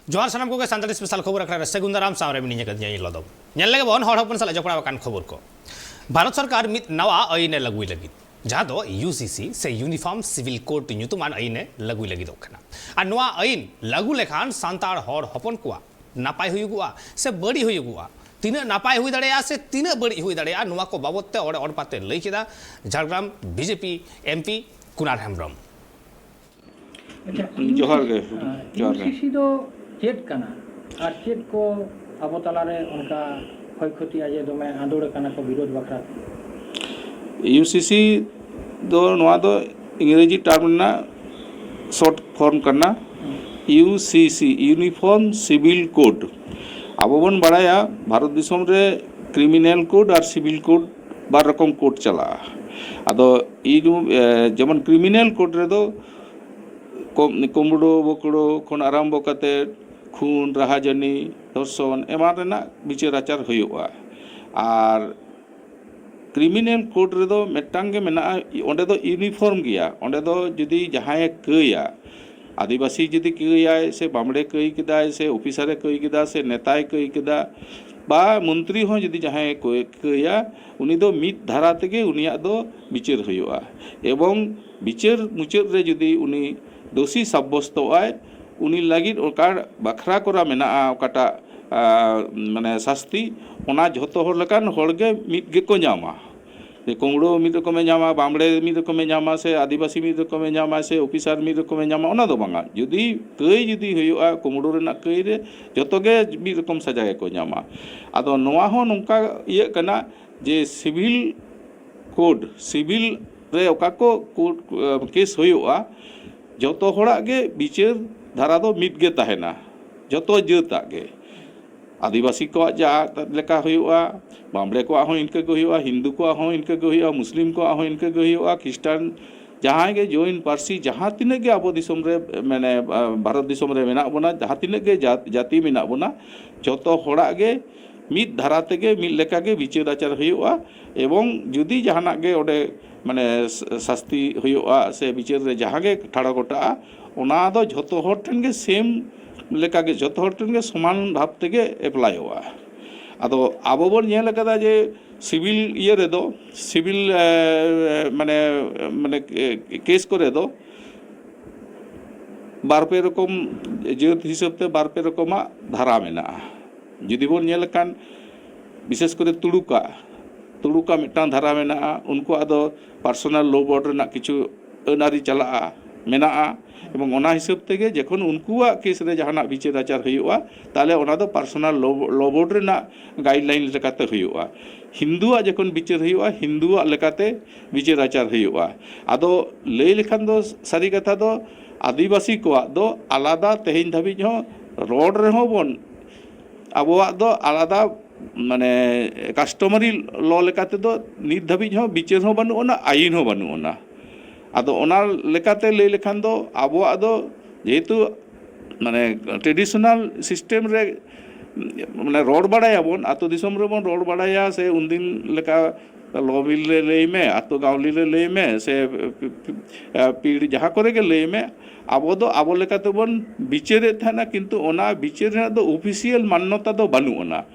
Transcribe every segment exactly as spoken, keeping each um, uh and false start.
ᱡᱚᱦᱟᱨ ᱥᱟᱱᱟᱢ ᱠᱚᱜᱮ᱾ ᱥᱟᱱᱛᱟᱲᱤ ᱥᱯᱮᱥᱟᱞ ᱠᱷᱚᱵᱚᱨ ᱟᱠᱷᱲᱟ ᱨᱮ ᱥᱟᱹᱜᱩᱱ ᱫᱟᱨᱟᱢ᱾ ᱥᱟᱶ ᱨᱮ ᱢᱤᱱᱟᱹᱧ ᱟᱠᱟᱫᱤᱧᱟ ᱤᱧ ᱞᱚᱫᱚᱢ᱾ ᱧᱮᱞ ᱞᱮᱜᱮ ᱵᱚᱱ ᱦᱚᱲ ᱦᱚᱯᱚᱱ ᱥᱟᱞᱟᱜ ᱡᱚᱯᱲᱟᱣ ᱟᱠᱟᱱ ᱠᱷᱚᱵᱚᱨ ᱠᱚ᱾ ᱵᱷᱟᱨᱚᱛ ᱥᱚᱨᱠᱟᱨ ᱢᱤᱫ ᱱᱟᱣᱟ ᱟᱹᱭᱤᱱ ᱮ ᱞᱟᱹᱜᱩᱭ ᱞᱟᱹᱜᱤᱫ, ᱡᱟᱦᱟᱸ ᱫᱚ ᱭᱩ ᱥᱤ ᱥᱤ ᱥᱮ ᱤᱭᱩᱱᱤᱯᱷᱚᱨᱢ ᱥᱤᱵᱤᱞ ᱠᱳᱰ ᱧᱩᱛᱩᱢᱟᱱ ᱟᱹᱭᱤᱱ ᱮ ᱞᱟᱹᱜᱩᱭ ᱞᱟᱹᱜᱤᱫᱚᱜ ᱠᱟᱱᱟ᱾ ᱟᱨ ᱱᱚᱣᱟ ᱟᱹᱭᱤᱱ ᱞᱟᱹᱜᱩ ᱞᱮᱠᱷᱟᱱ ᱥᱟᱱᱛᱟᱲ ᱦᱚᱲ ᱦᱚᱯᱚᱱ ᱠᱚᱣᱟᱜ ᱱᱟᱯᱟᱭ ᱦᱩᱭᱩᱜᱚᱜᱼᱟ ᱥᱮ ᱵᱟᱹᱲᱤᱡ ᱦᱩᱭᱩᱜᱚᱜᱼᱟ, ᱛᱤᱱᱟᱹᱜ ᱱᱟᱯᱟᱭ ᱦᱩᱭ ᱫᱟᱲᱮᱭᱟᱜᱼᱟ ᱥᱮ ᱛᱤᱱᱟᱹᱜ ᱵᱟᱹᱲᱤᱡ ᱦᱩᱭ ᱫᱟᱲᱮᱭᱟᱜᱼᱟ, ᱱᱚᱣᱟ ᱠᱚ ᱵᱟᱵᱚᱫ ᱛᱮ ᱚᱲᱮ ᱚᱲᱯᱟᱛᱮ ᱞᱟᱹᱭ ᱠᱮᱫᱟ Jhargram BJP M P Kunar Hembram. ᱟᱪᱪᱷᱟ, ᱡᱚᱦᱟᱨ ᱜᱮ, ᱟᱸ, ᱡᱚᱦᱟᱨ ᱜᱮ᱾ ᱤᱭᱩ ᱥᱤ ᱥᱤ ᱫᱚ ᱪᱮᱫ ᱠᱟᱱᱟ ᱟᱨ ᱪᱮᱫ ᱠᱚ ᱟᱵᱚ ᱛᱟᱞᱟᱨᱮ ᱚᱱᱠᱟ ᱠᱷᱚᱭ ᱠᱷᱚᱛᱤ ᱟᱡᱮ ᱫᱚᱢᱮ ᱟᱸᱫᱳᱲ ᱠᱟᱱᱟ ᱠᱚ ᱵᱤᱨᱳᱫᱷ ᱵᱟᱠᱷᱨᱟ ᱛᱮ? ᱤᱭᱩ ᱥᱤ ᱥᱤ ᱫᱚ, ᱱᱚᱣᱟ ᱫᱚ ᱤᱝᱨᱮᱡᱤ ᱴᱟᱨᱢ ᱨᱮᱱᱟᱜ ᱥᱚᱨᱴ ᱯᱷᱚᱨᱢ ᱠᱟᱱᱟ, ᱦᱩᱸ᱾ ᱤᱭᱩ ᱥᱤ ᱥᱤ, ᱤᱭᱩᱱᱤᱯᱷᱚᱨᱢ ᱥᱤᱵᱤᱞ ᱠᱳᱰ᱾ ᱟᱵᱚ ᱵᱚᱱ ᱵᱟᱲᱟᱭᱟ ᱵᱷᱟᱨᱚᱛ ᱫᱤᱥᱚᱢ ᱨᱮ ᱠᱨᱤᱢᱤᱱᱟᱞ ᱠᱳᱰ ᱟᱨ ᱥᱤᱵᱤᱞ ᱠᱳᱰ ᱵᱟᱨ ᱨᱚᱠᱚᱢ ᱠᱳᱰ ᱪᱟᱞᱟᱜᱼᱟ᱾ ᱟᱫᱚ ᱤᱭᱩ-, ᱮ, ᱡᱮᱢᱚᱱ ᱠᱨᱤᱢᱤᱱᱟᱞ ᱠᱳᱰ ᱨᱮᱫᱚ ᱠᱚ-, ᱠᱩᱢᱵᱽᱲᱩ ᱵᱩᱠᱲᱩ ᱠᱷᱚᱱ ᱟᱨᱟᱢᱵᱚ ᱠᱟᱛᱮ ᱠᱷᱩᱱ, ᱨᱟᱦᱟᱡᱟᱹᱱᱤ, ᱫᱷᱚᱨᱥᱚᱱ ᱮᱢᱟᱱ ᱨᱮᱱᱟᱜ ᱵᱤᱪᱟᱹᱨ ᱟᱪᱟᱨ ᱦᱩᱭᱩᱜᱼᱟ᱾ ᱟᱨ ᱠᱨᱤᱢᱤᱱᱟᱞ ᱠᱳᱰ ᱨᱮᱫᱚ ᱢᱤᱫᱴᱟᱝ ᱜᱮ ᱢᱮᱱᱟᱜᱼᱟ, ᱚᱸᱰᱮ ᱫᱚ ᱤᱭᱩᱱᱤᱯᱷᱚᱨᱢ ᱜᱮᱭᱟ᱾ ᱚᱸᱰᱮ ᱫᱚ ᱡᱩᱫᱤ ᱡᱟᱦᱟᱸᱭᱮ ᱠᱟᱹᱭᱟ, ᱟᱹᱫᱤᱵᱟᱹᱥᱤ ᱡᱩᱫᱤ ᱠᱟᱹᱭᱟᱭ ᱥᱮ ᱵᱟᱢᱲᱮ ᱠᱟᱹᱭ ᱠᱮᱫᱟᱭ ᱥᱮ ᱚᱯᱷᱤᱥᱟᱨᱮ ᱠᱟᱹᱭ ᱠᱮᱫᱟ ᱥᱮ ᱱᱮᱛᱟᱭ ᱠᱟᱹᱭ ᱠᱮᱫᱟ ᱵᱟ ᱢᱚᱱᱛᱨᱤ ᱦᱚᱸ ᱡᱩᱫᱤ ᱡᱟᱦᱟᱸᱭᱮ ᱠᱟᱹᱭ-, ᱠᱟᱹᱭᱟ, ᱩᱱᱤ ᱫᱚ ᱢᱤᱫ ᱫᱷᱟᱨᱟ ᱛᱮᱜᱮ ᱩᱱᱤᱭᱟᱜ ᱫᱚ ᱵᱤᱪᱟᱹᱨ ᱦᱩᱭᱩᱜᱼᱟ᱾ ᱮᱵᱚᱝ ᱵᱤᱪᱟᱹᱨ ᱢᱩᱪᱟᱹᱫ ᱨᱮ ᱡᱩᱫᱤ ᱩᱱᱤ ᱫᱳᱥᱤ ᱥᱟᱵᱵᱚᱥᱛᱚᱜ ᱟᱭ, ᱩᱱᱤ ᱞᱟᱹᱜᱤᱫ ᱚᱠᱟ ᱵᱟᱠᱷᱨᱟ ᱠᱚᱨᱟ ᱢᱮᱱᱟᱜᱼᱟ, ᱚᱠᱟᱴᱟᱜ, ᱟ, ᱢᱟᱱᱮ ᱥᱟᱥᱛᱤ, ᱚᱱᱟ ᱡᱷᱚᱛᱚ ᱦᱚᱲ ᱞᱮᱠᱟᱱ ᱦᱚᱲ ᱜᱮ ᱢᱤᱫ ᱜᱮᱠᱚ ᱧᱟᱢᱟ᱾ ᱡᱮ ᱠᱩᱢᱵᱽᱲᱩ ᱢᱤᱫ ᱨᱚᱠᱚᱢᱮ ᱧᱟᱢᱟ, ᱵᱟᱢᱲᱮ ᱢᱤᱫ ᱨᱚᱠᱚᱢᱮ ᱧᱟᱢᱟ, ᱥᱮ ᱟᱹᱫᱤᱵᱟᱹᱥᱤ ᱢᱤᱫ ᱨᱚᱠᱚᱢᱮ ᱧᱟᱢᱟ, ᱥᱮ ᱚᱯᱷᱤᱥᱟᱨ ᱢᱤᱫ ᱨᱚᱠᱚᱢᱮ ᱧᱟᱢᱟ, ᱚᱱᱟ ᱫᱚ ᱵᱟᱝᱟ᱾ ᱡᱩᱫᱤ ᱠᱟᱹᱭ ᱡᱩᱫᱤ ᱦᱩᱭᱩᱜᱼᱟ, ᱠᱩᱢᱵᱽᱲᱩ ᱨᱮᱱᱟᱜ ᱠᱟᱹᱭ ᱨᱮ ᱡᱚᱛᱚ ᱜᱮ ᱢᱤᱫ ᱨᱚᱠᱚᱢ ᱥᱟᱡᱟ ᱜᱮᱠᱚ ᱧᱟᱢᱟ᱾ ᱟᱫᱚ ᱱᱚᱣᱟ ᱦᱚᱸ ᱱᱚᱝᱠᱟ ᱤᱭᱟᱹᱜ ᱠᱟᱱᱟ ᱡᱮ ᱥᱤᱵᱤᱞ ᱠᱳᱰ, ᱥᱤᱵᱤᱞ ᱨᱮ ᱚᱠᱟ ᱠᱚ ᱠᱳᱰ, ᱮ, ᱠᱮᱥ ᱦᱩᱭᱩᱜᱼᱟ, ᱡᱚᱛᱚ ᱦᱚᱲᱟᱜ ᱜᱮ ᱵᱤᱪᱟᱹᱨ ᱫᱷᱟᱨᱟ ᱫᱚ ᱢᱤᱫ ᱜᱮ ᱛᱟᱦᱮᱱᱟ, ᱡᱚᱛᱚ ᱡᱟᱹᱛᱟᱜ ᱜᱮ᱾ ᱟᱹᱫᱤᱵᱟᱹᱥᱤ ᱠᱚᱣᱟᱜ ᱡᱟᱦᱟᱸ ᱞᱮᱠᱟ ᱦᱩᱭᱩᱜᱼᱟ, ᱵᱟᱢᱲᱮ ᱠᱚᱣᱟᱜ ᱦᱚᱸ ᱤᱱᱠᱟᱹ ᱜᱮ ᱦᱩᱭᱩᱜᱼᱟ, ᱦᱤᱱᱫᱩ ᱠᱚᱣᱟᱜ ᱦᱚᱸ ᱤᱱᱠᱟᱹ ᱜᱮ ᱦᱩᱭᱩᱜᱼᱟ, ᱢᱩᱥᱞᱤᱢ ᱠᱚᱣᱟᱜ ᱦᱚᱸ ᱤᱱᱠᱟᱹ ᱜᱮ ᱦᱩᱭᱩᱜᱼᱟ, ᱠᱷᱨᱤᱥᱴᱟᱱ, ᱡᱟᱦᱟᱸᱭ ᱜᱮ ᱡᱳᱭᱤᱱ ᱯᱟᱹᱨᱥᱤ, ᱡᱟᱦᱟᱸ ᱛᱤᱱᱟᱹᱜ ᱜᱮ ᱟᱵᱚ ᱫᱤᱥᱚᱢ ᱨᱮ, ᱢᱟᱱᱮ, ᱟ, ᱵᱷᱟᱨᱚᱛ ᱫᱤᱥᱚᱢ ᱨᱮ ᱢᱮᱱᱟᱜ ᱵᱚᱱᱟ, ᱡᱟᱦᱟᱸ ᱛᱤᱱᱟᱹᱜ ᱜᱮ ᱡᱟᱛ-, ᱡᱟᱹᱛᱤ ᱢᱮᱱᱟᱜ ᱵᱚᱱᱟ, ᱡᱚᱛᱚ ᱦᱚᱲᱟᱜ ᱜᱮ ᱢᱤᱫ ᱫᱷᱟᱨᱟ ᱛᱮᱜᱮ, ᱢᱤᱫ ᱞᱮᱠᱟ ᱜᱮ ᱵᱤᱪᱟᱹᱨ ᱟᱪᱟᱨ ᱦᱩᱭᱩᱜᱼᱟ᱾ ᱮᱵᱚᱝ ᱡᱩᱫᱤ ᱡᱟᱦᱟᱱᱟᱜ ᱜᱮ ᱚᱸᱰᱮ, ᱢᱟᱱᱮ, ᱥ-, ᱥᱟᱥᱛᱤ ᱦᱩᱭᱩᱜᱼᱟ ᱥᱮ ᱵᱤᱪᱟᱹᱨ ᱨᱮ ᱡᱟᱦᱟᱸ ᱜᱮ ᱴᱷᱟᱲᱚ ᱜᱚᱴᱟᱜᱼᱟ, ᱚᱱᱟ ᱫᱚ ᱡᱷᱚᱛᱚ ᱦᱚᱲ ᱴᱷᱮᱱ ᱜᱮ ᱥᱮᱢ ᱞᱮᱠᱟᱜᱮ ᱡᱚᱛᱚ ᱦᱚᱲ ᱴᱷᱮᱱ ᱜᱮ ᱥᱚᱢᱟᱱ ᱵᱷᱟᱵᱽ ᱛᱮᱜᱮ ᱮᱯᱞᱟᱭᱚᱜᱼᱟ᱾ ᱟᱫᱚ ᱟᱵᱚ ᱵᱚᱱ ᱧᱮᱞ ᱟᱠᱟᱫᱟ ᱡᱮ ᱥᱤᱵᱤᱞ ᱤᱭᱟᱹ ᱨᱮᱫᱚ, ᱥᱤᱵᱤᱞ ᱢᱟᱱᱮ ᱢᱟᱱᱮ ᱠᱮᱥ ᱠᱚᱨᱮ ᱫᱚ ᱵᱟᱨ ᱯᱮ ᱨᱚᱠᱚᱢ, ᱡᱟᱹᱛ ᱦᱤᱥᱟᱹᱵ ᱛᱮ ᱵᱟᱨ ᱯᱮ ᱨᱚᱠᱚᱢᱟᱜ ᱫᱷᱟᱨᱟ ᱢᱮᱱᱟᱜᱼᱟ᱾ ᱡᱩᱫᱤ ᱵᱚᱱ ᱧᱮᱞ ᱞᱮᱠᱷᱟᱱ, ᱵᱤᱥᱮᱥ ᱠᱚᱨᱮ ᱛᱩᱲᱩᱠᱟᱜ, ᱛᱩᱲᱩᱠᱟᱜ ᱢᱤᱫᱴᱟᱝ ᱫᱷᱟᱨᱟ ᱢᱮᱱᱟᱜᱼᱟ, ᱩᱱᱠᱩᱣᱟᱜ ᱫᱚ ᱯᱟᱨᱥᱚᱱᱟᱞ ᱞᱚ ᱵᱳᱨᱰ ᱨᱮᱱᱟᱜ ᱠᱤᱪᱷᱩ ᱟᱹᱱ ᱟᱹᱨᱤ ᱪᱟᱞᱟᱜᱼᱟ, ᱢᱮᱱᱟᱜᱼᱟ᱾ ᱮᱵᱚᱝ ᱚᱱᱟ ᱦᱤᱥᱟᱹᱵ ᱛᱮᱜᱮ ᱡᱚᱠᱷᱚᱱ ᱩᱱᱠᱩᱣᱟᱜ ᱠᱮᱥ ᱨᱮ ᱡᱟᱦᱟᱱᱟᱜ ᱵᱤᱪᱟᱹᱨ ᱟᱪᱟᱨ ᱦᱩᱭᱩᱜᱼᱟ, ᱛᱟᱦᱚᱞᱮ ᱚᱱᱟ ᱫᱚ ᱯᱟᱨᱥᱚᱱᱟᱞ ᱞᱚ ᱵᱳᱨᱰ ᱨᱮᱱᱟᱜ ᱜᱟᱭᱤᱰᱞᱟᱭᱤᱱ ᱞᱮᱠᱟᱛᱮ ᱦᱩᱭᱩᱜᱼᱟ᱾ ᱦᱤᱱᱫᱩᱣᱟᱜ ᱡᱚᱠᱷᱚᱱ ᱵᱤᱪᱟᱹᱨ ᱦᱩᱭᱩᱜᱼᱟ, ᱦᱤᱱᱫᱩᱣᱟᱜ ᱞᱮᱠᱟᱛᱮ ᱵᱤᱪᱟᱹᱨ ᱟᱪᱟᱨ ᱦᱩᱭᱩᱜᱼᱟ᱾ ᱟᱫᱚ ᱞᱟᱹᱭ ᱞᱮᱠᱷᱟᱱ ᱫᱚ, ᱥᱟᱹᱨᱤ ᱠᱟᱛᱷᱟ ᱫᱚ, ᱟᱹᱫᱤᱵᱟᱹᱥᱤ ᱠᱚᱣᱟᱜ ᱫᱚ ᱟᱞᱟᱫᱟ ᱛᱮᱦᱮᱧ ᱫᱷᱟᱹᱵᱤᱡ ᱦᱚᱸ ᱨᱚᱲ ᱨᱮᱦᱚᱸ ᱵᱚᱱ, ᱟᱵᱚᱣᱟᱜ ᱫᱚ ᱟᱞᱟᱫᱟ, ᱢᱟᱱᱮ, ᱠᱟᱥᱴᱚᱢᱟᱨᱤ ᱞᱚ ᱞᱮᱠᱟ ᱛᱮᱫᱚ ᱱᱤᱛ ᱫᱷᱟᱹᱵᱤᱡ ᱦᱚᱸ ᱵᱤᱪᱟᱹᱨ ᱦᱚᱸ ᱵᱟᱹᱱᱩᱜ ᱟᱱᱟ, ᱟᱹᱭᱤᱱ ᱦᱚᱸ ᱵᱟᱹᱱᱩᱜ ᱟᱱᱟ᱾ ᱟᱫᱚ ᱚᱱᱟ ᱞᱮᱠᱟᱛᱮ ᱞᱟᱹᱭ ᱞᱮᱠᱷᱟᱱ ᱫᱚ ᱟᱵᱚᱣᱟᱜ ᱫᱚ ᱡᱮᱦᱮᱛᱩ, ᱢᱟᱱᱮ, ᱴᱨᱮᱰᱤᱥᱚᱱᱟᱞ ᱥᱤᱥᱴᱮᱢ ᱨᱮ, ᱢᱟᱱᱮ, ᱨᱚᱲ ᱵᱟᱲᱟᱭᱟᱵᱚᱱ, ᱟᱹᱛᱩ ᱫᱤᱥᱚᱢ ᱨᱮᱵᱚᱱ ᱨᱚᱲ ᱵᱟᱲᱟᱭᱟ, ᱥᱮ ᱩᱱᱫᱤᱱ ᱞᱮᱠᱟ ᱞᱚ ᱵᱤᱞ ᱨᱮ ᱞᱟᱹᱭ ᱢᱮ, ᱟᱹᱛᱩ ᱜᱟᱣᱞᱤ ᱨᱮ ᱞᱟᱹᱭ ᱢᱮ, ᱥᱮ ᱯᱤᱲ ᱡᱟᱦᱟᱸ ᱠᱚᱨᱮ ᱜᱮ ᱞᱟᱹᱭ ᱢᱮ, ᱟᱵᱚ ᱫᱚ ᱟᱵᱚ ᱞᱮᱠᱟ ᱛᱮᱵᱚᱱ ᱵᱤᱪᱟᱹᱨᱮᱫ ᱛᱟᱦᱮᱱᱟ, ᱠᱤᱱᱛᱩ ᱚᱱᱟ ᱵᱤᱪᱟᱹᱨ ᱨᱮᱱᱟᱜ ᱫᱚ ᱚᱯᱷᱤᱥᱤᱭᱟᱞ ᱢᱟᱱᱱᱚᱛᱟ ᱫᱚ ᱵᱟᱹᱱᱩᱜ ᱟᱱᱟ,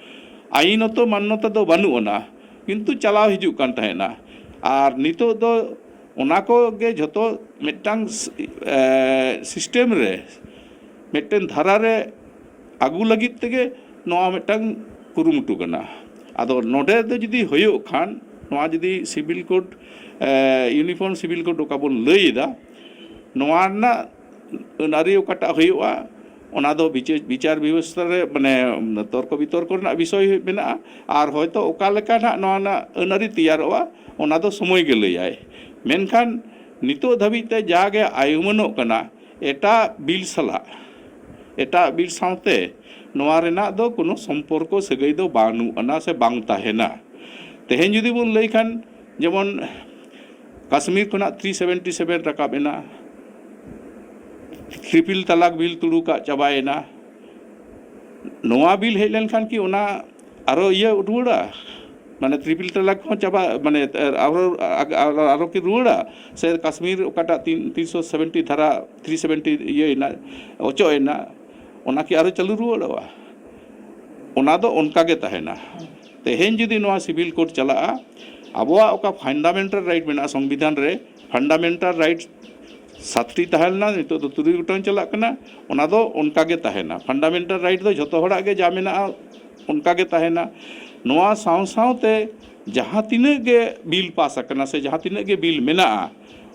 ᱟᱭᱤᱱᱚᱛᱚ ᱢᱟᱱᱱᱚᱛᱟ ᱫᱚ ᱵᱟᱹᱱᱩᱜ ᱟᱱᱟ, ᱠᱤᱱᱛᱩ ᱪᱟᱞᱟᱣ ᱦᱤᱡᱩᱜ ᱠᱟᱱ ᱛᱟᱦᱮᱱᱟ᱾ ᱟᱨ ᱱᱤᱛᱚᱜ ᱫᱚ ᱚᱱᱟ ᱠᱚᱜᱮ ᱡᱷᱚᱛᱚ ᱢᱤᱫᱴᱟᱝ ᱥᱤᱥᱴᱮᱢ ᱨᱮ, ᱢᱤᱫᱴᱮᱱ ᱫᱷᱟᱨᱟ ᱨᱮ ᱟᱹᱜᱩ ᱞᱟᱹᱜᱤᱫ ᱛᱮᱜᱮ ᱱᱚᱣᱟ ᱢᱤᱫᱴᱟᱝ ᱠᱩᱨᱩᱢᱩᱴᱩ ᱠᱟᱱᱟ᱾ ᱟᱫᱚ ᱱᱚᱰᱮ ᱫᱚ ᱡᱩᱫᱤ ᱦᱩᱭᱩᱜ ᱠᱷᱟᱱ, ᱱᱚᱣᱟ ᱡᱩᱫᱤ civil code, uniform civil code ᱚᱠᱟ ᱵᱚᱱ ᱞᱟᱹᱭ ᱮᱫᱟ, ᱱᱚᱣᱟ ᱨᱮᱱᱟᱜ ᱟᱹᱱ ᱟᱹᱨᱤ ᱚᱠᱟᱴᱟᱜ ᱦᱩᱭᱩᱜᱼᱟ, ᱚᱱᱟ ᱫᱚ ᱵᱤᱪᱟᱹᱨ, ᱵᱤᱪᱟᱨ ᱵᱮᱵᱚᱥᱛᱷᱟ ᱨᱮ, ᱢᱟᱱᱮ, ᱛᱚᱨᱠᱚ ᱵᱤᱛᱚᱨᱠᱚ ᱨᱮᱱᱟᱜ ᱵᱤᱥᱚᱭ ᱢᱮᱱᱟᱜᱼᱟ᱾ ᱟᱨ ᱦᱚᱭᱛᱳ ᱚᱠᱟ ᱞᱮᱠᱟ ᱱᱟᱜ ᱱᱚᱣᱟ ᱨᱮᱱᱟᱜ ᱟᱹᱱ ᱟᱹᱨᱤ ᱛᱮᱭᱟᱨᱚᱜᱼᱟ, ᱚᱱᱟ ᱫᱚ ᱥᱚᱢᱚᱭ ᱜᱮ ᱞᱟᱹᱭᱟᱭ᱾ ᱢᱮᱱᱠᱷᱟᱱ ᱱᱤᱛᱚᱜ ᱫᱷᱟᱹᱵᱤᱡ ᱛᱮ ᱡᱟᱜᱮ ᱟᱭᱩᱢᱟᱹᱱᱚᱜ ᱠᱟᱱᱟ, ᱮᱴᱟᱜ ᱵᱤᱞ ᱥᱟᱞᱟᱜ, ᱮᱴᱟᱜ ᱵᱤᱞ ᱥᱟᱶᱛᱮ ᱱᱚᱣᱟ ᱨᱮᱱᱟᱜ ᱫᱚ ᱠᱳᱱᱳ ᱥᱚᱢᱯᱚᱨᱠᱚ ᱥᱟᱹᱜᱟᱹᱭ ᱫᱚ ᱵᱟᱹᱱᱩᱜ ᱟᱱᱟ ᱥᱮ ᱵᱟᱝ ᱛᱟᱦᱮᱱᱟ᱾ ᱛᱮᱦᱮᱧ ᱡᱩᱫᱤ ᱵᱚᱱ ᱞᱟᱹᱭ ᱠᱷᱟᱱ, ᱡᱮᱢᱚᱱ ᱠᱟᱥᱢᱤᱨ ᱠᱷᱚᱱᱟᱜ ᱛᱷᱨᱤ ᱥᱮᱵᱷᱮᱱᱴᱤ ᱥᱮᱵᱷᱮᱱ ᱨᱟᱠᱟᱵ ᱮᱱᱟ, ᱴᱨᱤᱯᱤᱞ ᱛᱟᱞᱟᱠ ᱵᱤᱞ ᱛᱩᱲᱩᱠᱟᱜ ᱪᱟᱵᱟᱭᱮᱱᱟ, ᱱᱚᱣᱟ ᱵᱤᱞ ᱦᱮᱡ ᱞᱮᱱᱠᱷᱟᱱ ᱠᱤ ᱚᱱᱟ ᱟᱨᱚ ᱤᱭᱟᱹ ᱨᱩᱣᱟᱹᱲᱟ? ᱢᱟᱱᱮ, ᱴᱨᱤᱯᱤᱞ ᱛᱟᱞᱟᱠ ᱦᱚᱸ ᱪᱟᱵᱟ, ᱢᱟᱱᱮ, ᱟᱨᱚ, ᱟᱨᱚ, ᱟᱨᱚ ᱠᱤ ᱨᱩᱣᱟᱹᱲᱟ? ᱥᱮ ᱠᱟᱥᱢᱤᱨ ᱚᱠᱟᱴᱟᱜ ᱛᱤᱱ, ᱛᱤᱱᱥᱚ ᱥᱮᱵᱷᱮᱱᱴᱤ ᱫᱷᱟᱨᱟ, ᱛᱷᱨᱤ ᱥᱮᱵᱷᱮᱱᱴᱤ ᱤᱭᱟᱹᱭᱮᱱᱟ, ᱚᱪᱚᱜ ᱮᱱᱟ, ᱚᱱᱟ ᱠᱤ ᱟᱨᱚ ᱪᱟᱹᱞᱩ ᱨᱩᱣᱟᱹᱲᱚᱜᱼᱟ? ᱚᱱᱟ ᱫᱚ ᱚᱱᱠᱟ ᱜᱮ ᱛᱟᱦᱮᱱᱟ᱾ ᱛᱮᱦᱮᱧ ᱡᱩᱫᱤ ᱱᱚᱣᱟ ᱥᱤᱵᱤᱞ ᱠᱳᱰ ᱪᱟᱞᱟᱜᱼᱟ, ᱟᱵᱚᱣᱟᱜ ᱚᱠᱟ ᱯᱷᱟᱱᱰᱟᱢᱮᱱᱴᱟᱞ ᱨᱟᱭᱤᱴ ᱢᱮᱱᱟᱜᱼᱟ ᱥᱚᱝᱵᱤᱫᱷᱟᱱ ᱨᱮ, ᱯᱷᱟᱱᱰᱟᱢᱮᱱᱴᱟᱞ ᱨᱟᱭᱤᱴ ᱥᱟᱛᱴᱤ ᱛᱟᱦᱮᱸ ᱞᱮᱱᱟ, ᱱᱤᱛᱚᱜ ᱫᱚ ᱛᱩᱨᱩᱭ ᱜᱚᱴᱟᱝ ᱪᱟᱞᱟᱜ ᱠᱟᱱᱟ᱾ ᱚᱱᱟ ᱫᱚ ᱚᱱᱠᱟ ᱜᱮ ᱛᱟᱦᱮᱱᱟ᱾ ᱯᱷᱟᱱᱰᱟᱢᱮᱱᱴᱟᱞ ᱨᱟᱭᱤᱴ ᱫᱚ ᱡᱷᱚᱛᱚ ᱦᱚᱲᱟᱜ ᱜᱮ ᱡᱟ ᱢᱮᱱᱟᱜᱼᱟ, ᱚᱱᱠᱟ ᱜᱮ ᱛᱟᱦᱮᱱᱟ᱾ ᱱᱚᱣᱟ ᱥᱟᱶ ᱥᱟᱶᱛᱮ ᱡᱟᱦᱟᱸ ᱛᱤᱱᱟᱹᱜ ᱜᱮ ᱵᱤᱞ ᱯᱟᱥ ᱟᱠᱟᱱᱟ ᱥᱮ ᱡᱟᱦᱟᱸ ᱛᱤᱱᱟᱹᱜ ᱜᱮ ᱵᱤᱞ ᱢᱮᱱᱟᱜᱼᱟ,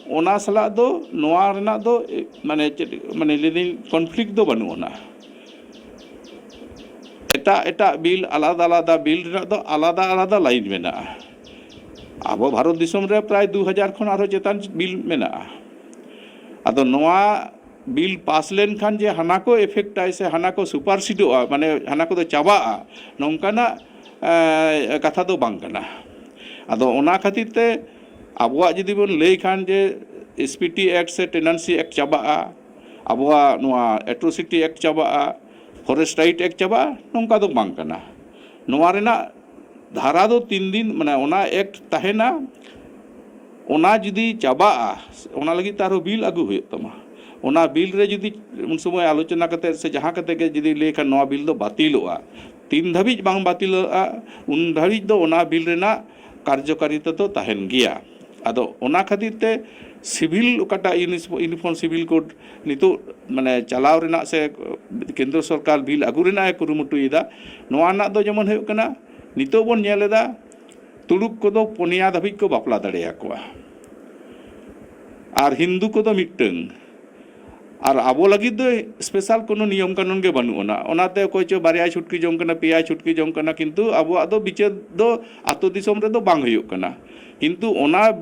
ᱚᱱᱟ ᱥᱟᱞᱟᱜ ᱫᱚ ᱱᱚᱣᱟ ᱨᱮᱱᱟᱜ ᱫᱚ, ᱮ, ᱢᱟᱱᱮ ᱪᱮᱫ, ᱢᱟᱱᱮ ᱞᱟᱹᱭᱫᱟᱹᱧ ᱠᱚᱱᱯᱷᱞᱤᱠᱴ ᱫᱚ ᱵᱟᱹᱱᱩᱜ ᱟᱱᱟ᱾ ᱮᱴᱟᱜ ᱮᱴᱟᱜ ᱵᱤᱞ, ᱟᱞᱟᱫᱟ ᱟᱞᱟᱫᱟ ᱵᱤᱞ ᱨᱮᱱᱟᱜ ᱫᱚ ᱟᱞᱟᱫᱟ ᱟᱞᱟᱫᱟ ᱞᱟᱭᱤᱱ ᱢᱮᱱᱟᱜᱼᱟ᱾ ᱟᱵᱚ ᱵᱷᱟᱨᱚᱛ ᱫᱤᱥᱚᱢ ᱨᱮ ᱯᱨᱟᱭ ᱫᱩ ᱦᱟᱡᱟᱨ ᱠᱷᱚᱱ ᱟᱨᱦᱚᱸ ᱪᱮᱛᱟᱱ ᱵᱤᱞ ᱢᱮᱱᱟᱜᱼᱟ᱾ ᱟᱫᱚ ᱱᱚᱣᱟ ᱵᱤᱞ ᱯᱟᱥ ᱞᱮᱱᱠᱷᱟᱱ ᱡᱮ ᱦᱟᱱᱟ ᱠᱚ ᱮᱯᱷᱮᱠᱴ ᱟᱭ ᱥᱮ ᱦᱟᱱᱟ ᱠᱚ ᱥᱩᱯᱟᱨᱥᱤᱰᱚᱜᱼᱟ, ᱢᱟᱱᱮ ᱦᱟᱱᱟ ᱠᱚᱫᱚ ᱪᱟᱵᱟᱜᱼᱟ, ᱱᱚᱝᱠᱟᱱᱟᱜ, ᱮ, ᱠᱟᱛᱷᱟ ᱫᱚ ᱵᱟᱝ ᱠᱟᱱᱟ᱾ ᱟᱫᱚ ᱚᱱᱟ ᱠᱷᱟᱹᱛᱤᱨ ᱛᱮ ᱟᱵᱚᱣᱟᱜ ᱡᱩᱫᱤ ᱵᱚᱱ ᱞᱟᱹᱭ ᱠᱷᱟᱱ ᱡᱮ ᱮᱥ ᱯᱤ ᱴᱤ ᱮᱠᱴ ᱥᱮ ᱴᱮᱱᱟᱱᱥᱤ ᱮᱠᱴ ᱪᱟᱵᱟᱜᱼᱟ, ᱟᱵᱚᱣᱟᱜ ᱱᱚᱣᱟ ᱮᱴᱨᱳᱥᱤᱴᱤ ᱮᱠᱴ ᱪᱟᱵᱟᱜᱼᱟ, ᱯᱷᱚᱨᱮᱥᱴ ᱨᱟᱭᱤᱴ ᱮᱠᱴ ᱪᱟᱵᱟᱜᱼᱟ, ᱱᱚᱝᱠᱟ ᱫᱚ ᱵᱟᱝ ᱠᱟᱱᱟ᱾ ᱱᱚᱣᱟ ᱨᱮᱱᱟᱜ ᱫᱷᱟᱨᱟ ᱫᱚ ᱛᱤᱱ ᱫᱤᱱ, ᱢᱟᱱᱮ ᱚᱱᱟ ᱮᱠᱴ ᱛᱟᱦᱮᱱᱟ, ᱚᱱᱟ ᱡᱩᱫᱤ ᱪᱟᱵᱟᱜᱼᱟ, ᱚᱱᱟ ᱞᱟᱹᱜᱤᱫ ᱛᱮ ᱟᱨᱦᱚᱸ ᱵᱤᱞ ᱟᱹᱜᱩ ᱦᱩᱭᱩᱜ ᱛᱟᱢᱟ᱾ ᱚᱱᱟ ᱵᱤᱞ ᱨᱮ ᱡᱩᱫᱤ ᱩᱱ ᱥᱚᱢᱚᱭ ᱟᱞᱳᱪᱚᱱᱟ ᱠᱟᱛᱮ ᱥᱮ ᱡᱟᱦᱟᱸ ᱠᱟᱛᱮ ᱜᱮ ᱡᱩᱫᱤ ᱞᱟᱹᱭ ᱠᱷᱟᱱ ᱱᱚᱣᱟ ᱵᱤᱞ ᱫᱚ ᱵᱟᱹᱛᱤᱞᱚᱜᱼᱟ, ᱛᱤᱱ ᱫᱷᱟᱹᱵᱤᱡ ᱵᱟᱝ ᱵᱟᱹᱛᱤᱞᱚᱜᱼᱟ, ᱩᱱ ᱫᱷᱟᱹᱵᱤᱡ ᱫᱚ ᱚᱱᱟ ᱵᱤᱞ ᱨᱮᱱᱟᱜ ᱠᱟᱨᱡᱚᱠᱟᱨᱤᱛᱟ ᱫᱚ ᱛᱟᱦᱮᱱ ᱜᱮᱭᱟ᱾ ᱟᱫᱚ ᱚᱱᱟ ᱠᱷᱟᱹᱛᱤᱨ ᱛᱮ ᱥᱤᱵᱤᱞ ᱚᱠᱟᱴᱟᱜ ᱤᱭᱩᱱᱤᱥ-, ᱤᱭᱩᱱᱤᱯᱷᱚᱨᱢ ᱥᱤᱵᱤᱞ ᱠᱳᱰ ᱱᱤᱛᱚᱜ ᱢᱟᱱᱮ ᱪᱟᱞᱟᱣ ᱨᱮᱱᱟᱜ ᱥᱮ ᱠᱮᱱᱫᱨᱚ ᱥᱚᱨᱠᱟᱨ ᱵᱤᱞ ᱟᱹᱜᱩ ᱨᱮᱱᱟᱜ ᱮ ᱠᱩᱨᱩᱢᱩᱴᱩᱭᱮᱫᱟ, ᱱᱚᱣᱟ ᱨᱮᱱᱟᱜ ᱫᱚ ᱡᱮᱢᱚᱱ ᱦᱩᱭᱩᱜ ᱠᱟᱱᱟ, ᱱᱤᱛᱚᱜ ᱵᱚᱱ ᱧᱮᱞ ᱮᱫᱟ ᱛᱩᱲᱩᱠ ᱠᱚᱫᱚ ᱯᱩᱱᱭᱟ ᱫᱷᱟᱹᱵᱤᱡ ᱠᱚ ᱵᱟᱯᱞᱟ ᱫᱟᱲᱮᱭᱟᱠᱚᱣᱟ᱾ ᱟᱨ ᱦᱤᱱᱫᱩ ᱠᱚᱫᱚ ᱢᱤᱫᱴᱟᱹᱝ᱾ ᱟᱨ ᱟᱵᱚ ᱞᱟᱹᱜᱤᱫ ᱫᱚ ᱥᱯᱮᱥᱟᱞ ᱠᱳᱱᱳ ᱱᱤᱭᱚᱢ ᱠᱟᱹᱱᱩᱱ ᱜᱮ ᱵᱟᱹᱱᱩᱜ ᱟᱱᱟ᱾ ᱚᱱᱟᱛᱮ ᱚᱠᱚᱭ ᱪᱚ ᱵᱟᱨᱭᱟᱭ ᱪᱷᱩᱴᱠᱤ ᱡᱚᱝ ᱠᱟᱱᱟ, ᱯᱮᱭᱟᱭ ᱪᱷᱩᱴᱠᱤ ᱡᱚᱝ ᱠᱟᱱᱟ, ᱠᱤᱱᱛᱩ ᱟᱵᱚᱣᱟᱜ ᱫᱚ ᱵᱤᱪᱟᱹᱨ ᱫᱚ ᱟᱹᱛᱩ ᱫᱤᱥᱚᱢ ᱨᱮᱫᱚ ᱵᱟᱝ ᱦᱩᱭᱩᱜ ᱠᱟᱱᱟ᱾ ᱠᱤᱱᱛᱩ ᱚᱱᱟ,